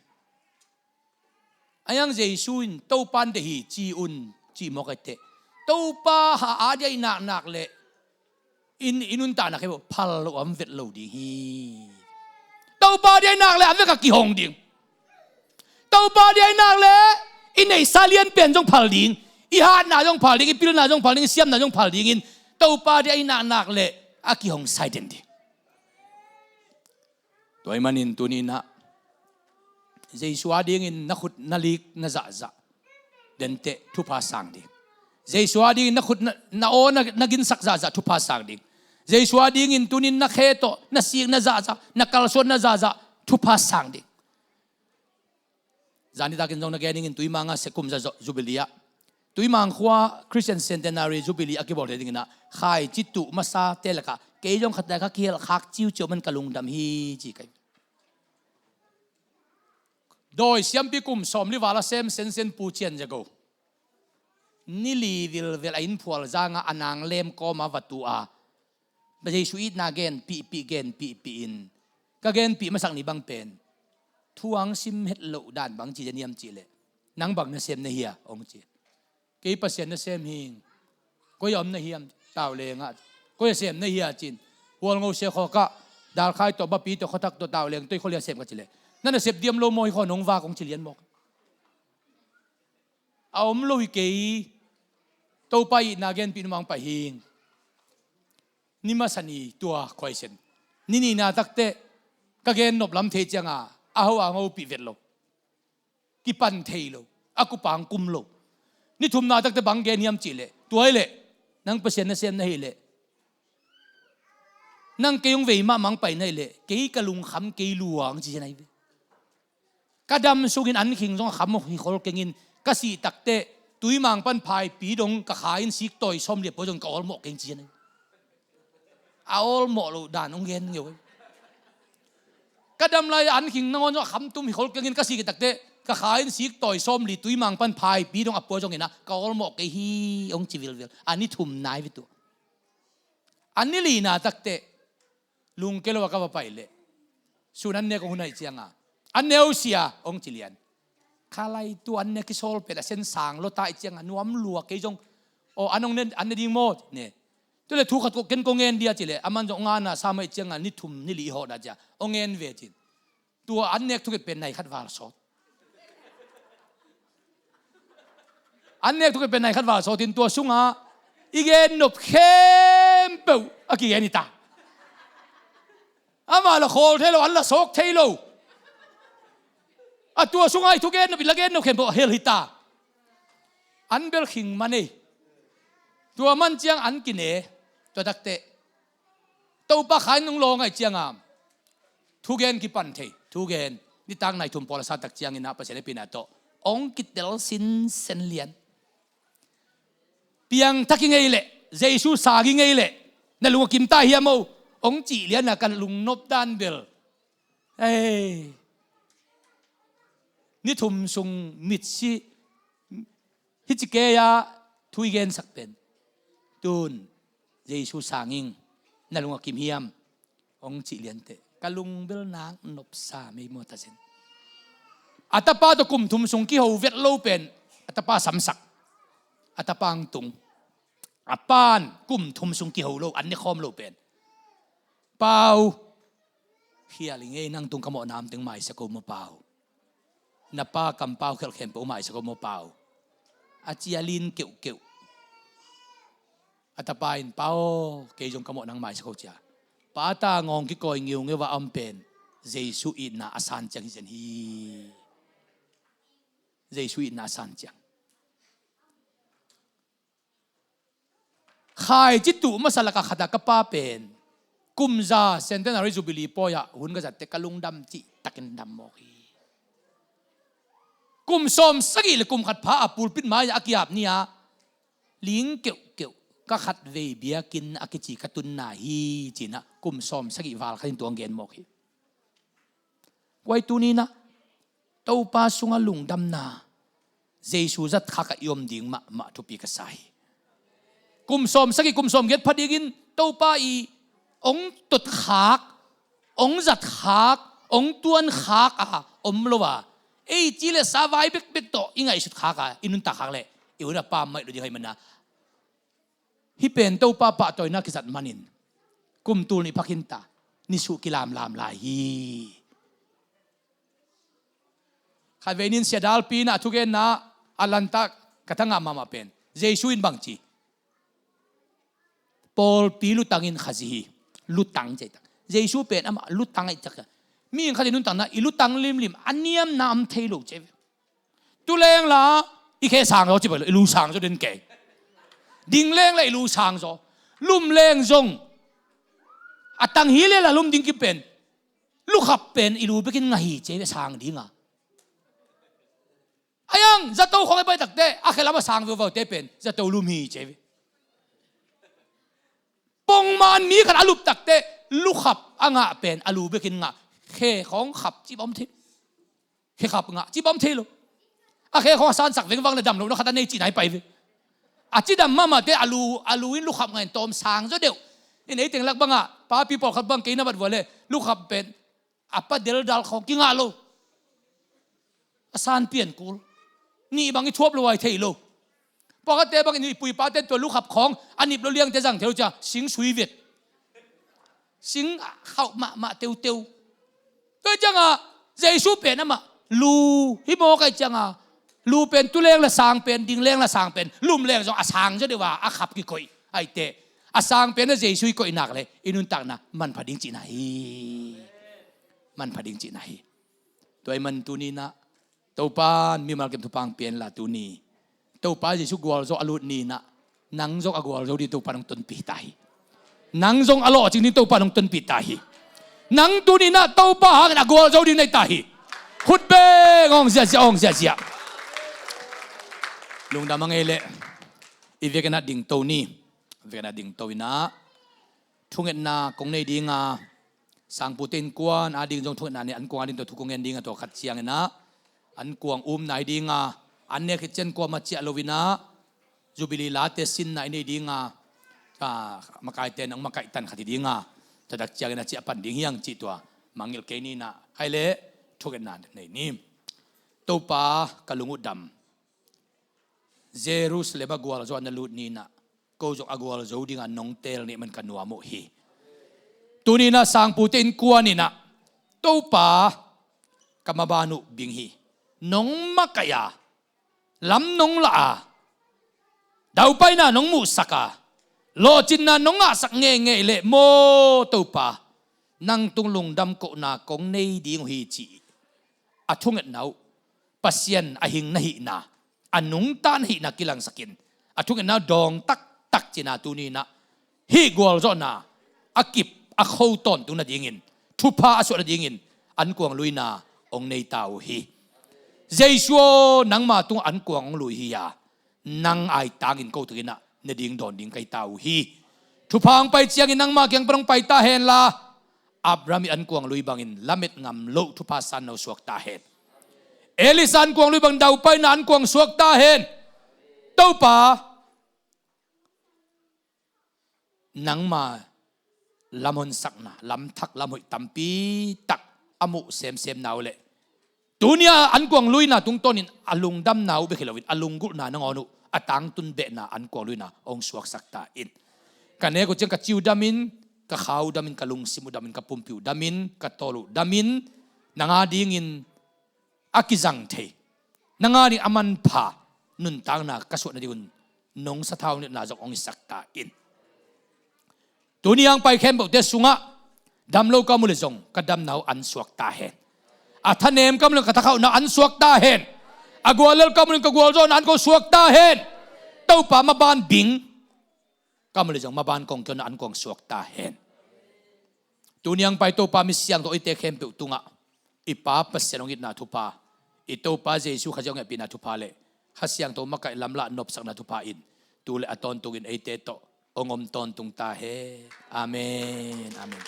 A yang Jesu in Topa in deih hi ci un cih mawk ahi teh, Topa a dia i naknak le in, i nuntakna khempeuh phal lo a om vet lo ding hi. Topa dia i nak le a vek a kihong ding. Topa dia i nak le i neihsa lianpen zong phal ding. I hatna zong phal ding, i pilna zong phal ding, i siamna zong phal dingin Topa dia i naknak le a kihong sai den ding. Tua ahih manin tuninah Jesu a dingin na khut na lik na zahzah denteh thupha sang ding. Jesu a dingin na khut na, na aw na, na ginsak zahzah thupha sang ding. Jesu a dingin tunin na khe tawh na sik na zahzah, na kalsuan na zahzah thupha sang ding. Zan nitakin zong na gen dingin Tuimang a se kum za zo-, Jubilee ah, Tuimang khua Christian Centenary Jubilee a kibawl thei dinginah khaici tuh masate lakah kei zong khat ka kihelh khak ciuciau man ka lungdam hi ci kai. Dawi siampi kum sawmli val a sem sensen Pu Cian Za Go, ni li vilvel a innphual zangah a nang lem kawma va tu a, Jesu itna genpihpih genpihpih in ka genpih masak ni bang pen thu ang sim het loh dan bang ci zaniam cihleh, nang bang nasem na hia? Hong ci. Kei Pasian nasem hing. Koi a om na hiam? Taulengah. Koi a sem na hia cin? Hualngo siakhawkah dalkhai tawh bapi tawh khuathak tawh tauleng tawh i khualia sem ka cileh, na nasep diam lo maw hi khaw nong vak hong ci lian mawk. A om lo hi kei. Topa itna genpih numang pai hing. Ni masa ni tua khuaisen. Ni nihna takteh ka gen nop lam thei cianga a ho a ngopih vet lo. Kipan thei lo. A kupang kum lo. Ni thumna takteh bang gen hiam cihleh, tua hileh nang Pasian nasem na hileh, nang kei hong vei mahmah hong pai na hileh kei ka lungkham kei luang ci hi na hi ve. Ka dam sungin an khing zong a kham hi khol kengin ka sih takteh Tuimang pan phaipi dong ka kha in sik tawi sawm liap pua zong ka awlmawh keng ci hi na hi. A awlmawh loh dan hong gen ngeu. Ka dam lai an khing nangawn zong a kham tum hi khol kengin ka sih takteh ka kha in sik tawi sawm li Tuimang pan phaipi dong a pua zongin ah ka awlmawh kei hi hong ci vilvel. A ni thum nai vitu. A ni lina takteh lungke lo a ka va pai leh sun an nek hong hun ahih cianga, an neu sia hong ci lian. Khalai tu an nek kisawl pen a sen sang lota ahih cianga nuam lua kei zong Aw, an hong ne, an ne ding maw? Ne. Tule thu khat ko ken ko ngen dia ci leh, aman zong ngana sa mai cianga ni thum ni li i hawhna cia hong ngen ve cin. Tua an nek thukit pen nai khat val sawt. An nek thukit pen nai khat val sawtin tua sunga i gen nop khempeuh a kigen hi ta. Amah la khawl thei lo, an la sawk thei lo. A tua sunga i thugen nop, i la gen nop khempeuh a hel hi ta. An bel khing man ei. Tua man ciang an kine. Tua takteh Topa kha in hong lawng ahih cianga thugen kipan thei. Thugen nitak nai thum pawl a sa tak ciangin ah Pasian hehpihna tawh hong kitel sinsen lian. Piangthak i ngei leh, Jesu sang i ngei leh, na lung a kim ta hiam o? Hong cih liana ka lungnop dan bel, ei, ni thum sung mitsi hici kei-a thu i gensak pen, tun Jesu sang ing, na lung a kim hiam? Hong cih lianteh ka lung bel nak nopsa mei maw ta zen. A tapa tawh kum thum sung kiho vet lo pen a tapa samsak. A tapa hong tung. A pan kum thum sung kiho lo, an ne khawm lo pen, Pau, khial i ngei, nang tung ka mawhna om teng maisak o maw Pau. Na pa kampau khialh khempeuh maisak o maw Pau. A cia lin keuhkeuh. A tapa in, Pa aw, kei zong ka mawh nang maisak o cia. Pa ta ngawng kikawi ngeungeu a om pen Jesu itna a san ciang hi zen hi. Jesu itna a san ciang. Khaici tuh masa laka khata ka pa pen kumza Centenary Jubilee pawi-ah hun ka zatte ka lungdam cihtakin dam mawk hi. Kum sawm sagih le kum khat pha a pulpit mai-ah a kiap ni-ah ling keuhkeuh ka khatvei biakinn a kici ka tunna hi cinah kum sawm sagih val khatin tuang gen mawk hi. Kuai tuninah Topa sungah lungdamna Jesu zatkhakah i om ding mahmah thupi ka sa hi. Kum sawm sagih kum sawm giat pha dingin Topa i hong totkhak, hong zatkhak, hong tuankhak a om lo a, ei ci le sa vai bekbek tawh i ngaihsutkhak a, i nuntakkhak le i hun a pammaih lo ding hoi mana. Hih pen Topa pahtawina kizat manin kum tul nih pha khinta, nisuh kilamlam lai hi. Khatvei nin siadalpi inah thugenna a lantah ka thangah mahmah pen Jesu in bangci, pawlpi lutangin khazi hi. Lutang ceitak Jesu pen amah lutang ahih tak. Mi in khatin nuntakna i lutang limlim a niamna om thei lo cei ve. Tu lengla i khe sang zaw ci bai lo, i lu sang zaw den kei. Ding lengla i lu sang zaw. Lum leng zong a tang hi lela lum ding kipen. Lukhap pen i lu bekin ngah hi cei ve sang dinga. Ayang zato khawng i pai takte a khe lam a sang veuvaute pen zato lum hi cei ve. Pongman mi khat a lup takte lukhap a ngah pen a lu bekin ngah. Khe khawng khap ci bawm thei. Khe khap ngah ci bawm thei lo. A khe khawng a sansak vengvang le dam lo na khat a nei cihna i pai ve. A cidam mahmahte a lu, a lu in lukhap ngah in tawm sang zaw deuh. In ei teng lak bangah papi pawlkhat bang kei na bat vua le lukhap pen a pa deldal khawng kingah lo. A san pian kul. Nih bang i thuap lo ai thei lo. Pawlkhatte bangin i puipate tua lukhap khawng a nip lo liangte zang thei lo cia sing sui vet. Sing khauh mahmah teuteu. Tua cianga Jesu pen amah lu hi mawk ai cianga lu pen tu leng la sang pen, ding leng la sang pen, lum leng zong a sang zaw deuh a a khap kikoih aite. A sang pen a Jesu i koih nak le i nuntakna manpha ding cihna hi. Manpha ding cihna hi. Tua i man tuninah Topan mimal kem thupha hong pia inla tuni Topa Jesu gualzo a lut ninah nang zong a gualzo ding Topan hong tonpih ta hi. Nang zong a lawhcing ding Topan hong tonpih ta hi. Nang tuninah Topa hangin a gualzo ding na hi ta hi. Khut beng hong ziahziah, hong ziahziah. Lungdam a ngei leh i vekin a dingto ni. Vekin a dingto inah thungetna kong nei dinga, sangpute innkuan ading zong thungetna nei, an kuang ading tawh thu kong ngen dinga, tua khat cianginah an kuang umna hi dinga, an nek khit cian kuamah ciah loinah Jubilee late sinna i nei dinga, a, makaite nang makaihtan khat hi dinga, tua tak cianginah ciah pan ding hiang cih tua mangngilh kei ninah, hai leh thungetna nei ni. Topa ka lung uh dam. Jerusalem a gualzo a na lut ni-in ah, ko zong a gualzo dinga nong teel nih man ka nuam uh hi. Tuni-in ah sangpute innkuan in ah, Topa, ka maban uh bing hi. Nong makaih a, lam nong lah a, daupaina nong muhsak a, lawhcinna nong ngahsak ngeingei leh maw Topa, nang tung lungdam kohna kong nei ding uh hi ci a thungetna uh, Pasian a hing na hihna, a nungta na hihna kilangsakin, a thungetna uh dawng taktak cihna tuni-in ah, hih gualzawhna a kip a kho tawntung nadingin, thupha a suah nadingin, an kuang luina hong nei ta uh hi. Jesu aw, nangma tungah an kuang hong lui hi a, nang aitangin ko tungin ah ne ding dawn ding ka hi ta uh hi. Thupha hong pai ciangin nangma kiang pan hong pai ta hen la, Abraham ii an kuang lui bangin lamet ngam loh thupha sanna uh suak ta hen. Elisha an kuang lui bangin daupaina an kuang suak ta hen. Topa, nangma lamhonsakna, lamthak lamhoih tampi tak a muh semsemna uh leh, tuni-a an kuang luina tungtawnin a lungdamna uh bek hi loin, a lunggulhna nangawn uh a tangtun behna an kuang luina hong suaksak ta in. Ka nek uh ciang ka ci uh damin, ka kha uh damin, ka lungsim uh damin, ka pumpi uh damin, ka tawl uh damin, nang adingin a kizang thei, nang ading a manpha nuntakna ka suah nadingun nong sathau nitna zong hong hisak ta in. Tuni a hong pai khempeuhte sungah damlo ka mu leh zong ka damna uh an suak ta hen. A thanem ka mu leh ka thakhauhna an suak ta hen. A guallel ka mu leh ka gualzawhna an kuang suak ta hen. Topa, maban bing ka mu leh zong maban kong kihonna an kuang suak ta hen. Tuni a hong pai Topa, mi siangtho eite khempeuh tungah i Pa Pasian hong itna thupha, i Topa Jesu Khazih hong hehpihna thupha leh Kha Siangtho makaih lamlah nopsakna thupha in tu leh a tawntungin eite tawh hong om tawntung ta hen. Amen. Amen.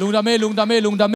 Lungdam e, lungdam e, lungdam